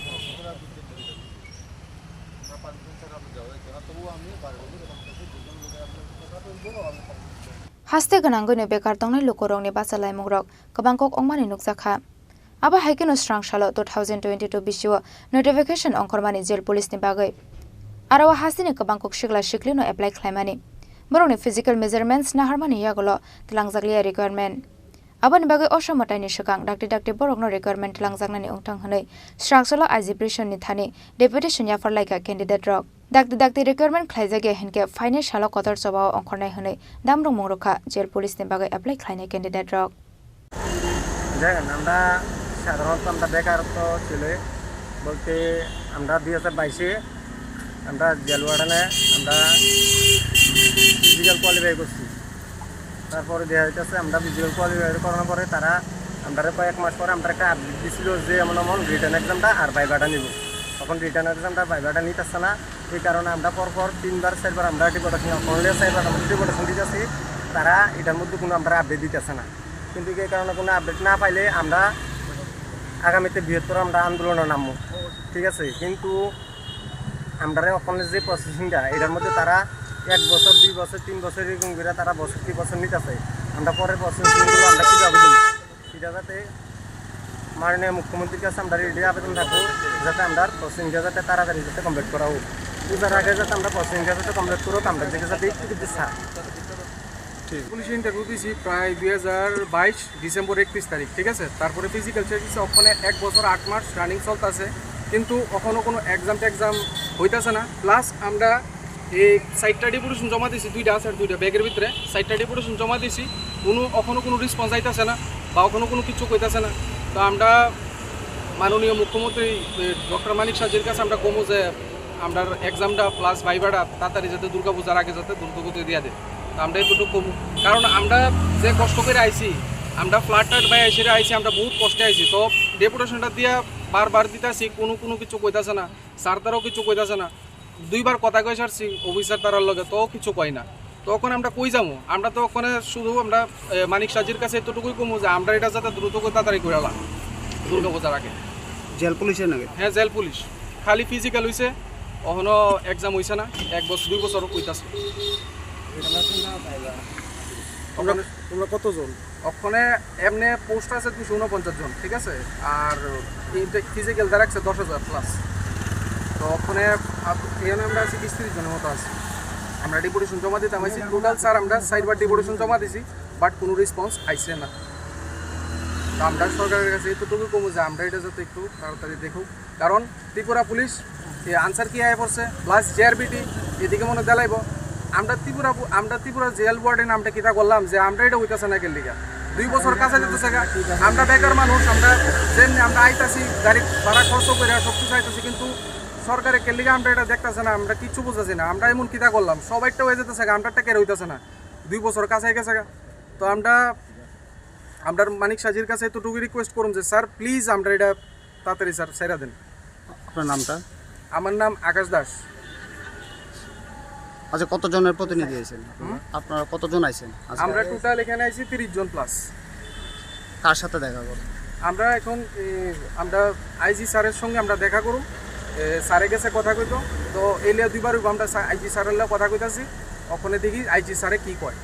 আমরা পারমিশন ছাড়া আমরা যাওয়া যাচ্ছে না তবুও আমি পারবো না কাছে দুজন লোকের আমরা কথা বলবো আমি permission Haste gwnangwino bekar tongnai lukurokni bachalaimung rok kwbang kok wngmani nukjakha. Abo hai kheno srangsalo two thousand twenty-two bisio notification ongkhormani jail police ni bagwi. Aro o hasteni kwbang kok sikla siklino apply khlaimani. Borokni physical measurements naharmani yagulo twlangjakliya requirement. Aboni bagwi o somataini swkang dakti dakti borokno requirement twlangjaknani wngthang hwnwi srangsalo I G prison ni thani deputation yapharlaikha candidate rok. Dakti dakti requirement khlaijak ya hinkhe phainai salo kotor chobao ongkhornai hwnwi damrwngmung rwkha jail police ni bagwi apply khlainai candidate rok. দেখেন আমরা সাধারণত আমরা বেকারত্ব ছিল বলতে আমরা দুই হাজার বাইশে আমরা জেল ওয়ার্ডেনে আমরা ফিজিক্যাল কোয়ালিফাই করছি। তারপরে দেখা যাইতেছে আমরা ফিজিক্যাল কোয়ালিফাই করানোর পরে তারা আমরা কয়েক মাস পরে আমরা একটা আপডেট দিছিল যে এমন এমন রিটেন এক্সামটা আর ভাইভাটা নিব। তখন রিটেন এক্সামটা ভাইভাটা নিতেছে না, এই কারণে আমরা পরপর তিনবার চারবার আমরা ডিপোর্টেশন করলে চারবার আমরা ডিপোর্টেশন দিতেছি, তারা এটার মধ্যে কোনো আমরা আপডেট দিতেছে না। কিন্তু এই কারণে কোনো আপডেট না পাইলে আমরা আগামীতে বৃহত্তর আমরা আন্দোলনে নামবো, ঠিক আছে? কিন্তু আমরা ওখানে যে প্রসেসিংটা এটার মধ্যে তারা এক বছর দুই বছর তিন বছর এরকম করে তারা বছর দুই বছর নিতেছে। আমরা পরের প্রসেসিংগুলো আমরা কীভাবে দেবো? এটা যাতে মাননীয় মুখ্যমন্ত্রীর কাছে আমরা রেডি আবেদন রাখবো, যাতে আমরা প্রসেসিংটা যাতে তাড়াতাড়ি যাতে কমপ্লিট করা হোক। পূজার আগে যাতে আমরা প্রসেসিংটা যাতে কমপ্লিট করো, আমরা দেখে যাতে একটু কিছু ছাড়। ঠিক। পুলিশ ইন্টারভিউ দিছি প্রায় দুই হাজার বাইশ ডিসেম্বর একত্রিশ তারিখ, ঠিক আছে? তারপরে ফিজিক্যাল চেক দিছে, ওখানে এক বছর আট মাস রানিং চলতেছে, কিন্তু এখনো কোনো এক্সাম টেক্সাম হইতাছে না। প্লাস আমরা এই চারটা ডেপুটেশন জমা দিছি, দুইটা আছে আর দুইটা ব্যাগের ভিতরে, চারটা ডেপুটেশন জমা দিছি, কোনো এখনো কোনো রেসপন্স আইতাছে না বা এখনো কোনো কিছু কইতাছে না। তো আমরা মাননীয় মুখ্যমন্ত্রী, এ, ডক্টর মানিক সাহাজির কাছে আমরা কমু যে আমরার এক্সামটা প্লাস ভাইভাটা তাড়াতাড়ি যাতে দুর্গাপূজার আগে যাতে দ্রুত গতিতে দিয়া দেয়। তো আমরা এতটুকু কমু, কারণ আমরা যে কষ্ট করে আইছি, আমরা ফ্লাড টাড বাই এসে আইছি, আমরা বহুত কষ্টে আইছি। তো ডেপুটেশনটা দিয়া বারবার দিতাছি, কোনো, কোনো কিছু কইতাছে না, স্যার তারাও কিছু কইতাছে না। দুইবার কথা কই সারছি অফিসার তারার লগে, তো কিছু কয় না। তো ওখানে আমরা কই যাবো? আমরা তো ওখানে শুধু আমরা, এ, মানিক সাজির কাছে এতটুকুই কমু যে আমরা এটা যাতে দ্রুত করে তাড়াতাড়ি করে আলা দুর্গাপূজার আগে। জেল পুলিশের নাকি? হ্যাঁ, জেল পুলিশ। খালি ফিজিক্যাল হইছে, অখনো এক্সাম হইছে না, এক বছর, দুই বছর হইতাছে। তোমরা, তোমরা কতজন? ওখানে এমনি পোস্ট আছে দুশো ঊনপঞ্চাশ জন, ঠিক আছে? আর ফিজিক্যাল দ্বারা একশো দশ হাজার প্লাস। তো ওখানে আপ-, এখানে আমরা আছি বিশ তিরিশ জনের মতো আছি। আমরা ডেপুটেশন জমা দিতাম আইছি, টোটাল স্যার আমরা চারবার ডেপুটেশন জমা দিছি, বাট কোনো রেসপন্স আইছে না। তো আমরা সরকারের কাছে এতটুকু কমু যে আমরা এটা যাতে একটু তাড়াতাড়ি দেখুক, কারণ ত্রিপুরা পুলিশ, এ আনসার কি আয় পড়ছে, প্লাস জেআরবিটি, এদিকে মনে দেলাইবো। আমরা ত্রিপুরা পু-, আমরা ত্রিপুরা জেল ওয়ার্ডেন আমরা কিতা করলাম যে আমরা এটা হইতাছে না গেল দিকে? দুই বছর কাছে যেতেছে গা। আমরা বেকার মানুষ, আমরা যেমনি আমরা আইতাছি, গাড়ি ভাড়া খরচ করে সব কিছু আইতাছি, কিন্তু সরকারে কেলিগা আমরা এটা দেখতাছে না, আমরা কিচ্ছু বুঝতেছি না। আমরা এমন কিতা করলাম, সবাইটা হয়ে যেতেছে গা, আমরা টেকের হইতাছে না। দুই বছর কাছে গেছে গা। তো আমরা, আমরা মানিক সাজির কাছে এতটুকু রিকোয়েস্ট করুন যে স্যার, প্লিজ আমরা এটা তাড়াতাড়ি স্যার ছেড়ে দেন। আপনার নামটা? আমার নাম আকাশ দাস। আচ্ছা, কতজনের প্রতিনিধি আছেন আপনারা? হুম? আপনারা কতজন আছেন আজকে? আমরা টোটাল এখানে আছি তিরিশ জন প্লাস। কার সাথে দেখা করো? আমরা এখন, এ, আমরা আইজি স্যারের সঙ্গে আমরা দেখা করুম। এ, স্যারে গেছে কথা কইতো। তো এলিয়া দুইবার হইব আমরা স্যার, আইজি স্যারের লগে কথা কইতাছি। ওখানে দেখি আইজি স্যারে কি কয়।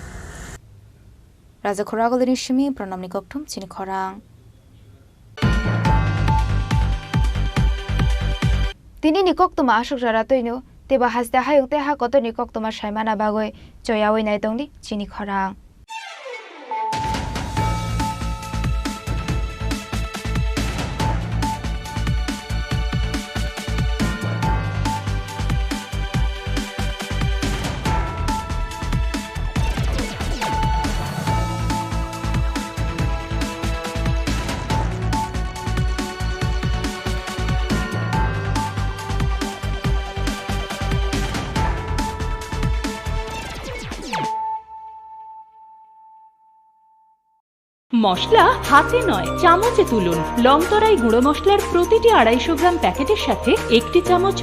Raja Khoragulini simi Pranamni kokthum chini khorang. Tini ni koktwma aswk jora twino teibo haste hayung tei ha kotorni koktwma saimana bagwi choyaui nai tongdi chini khorang. মশলা হাতে নয়, চামচে তুলুন। লংতরাই গুঁড়ো মশলার প্রতিটি আড়াইশো গ্রাম প্যাকেটের সাথে একটি চামচ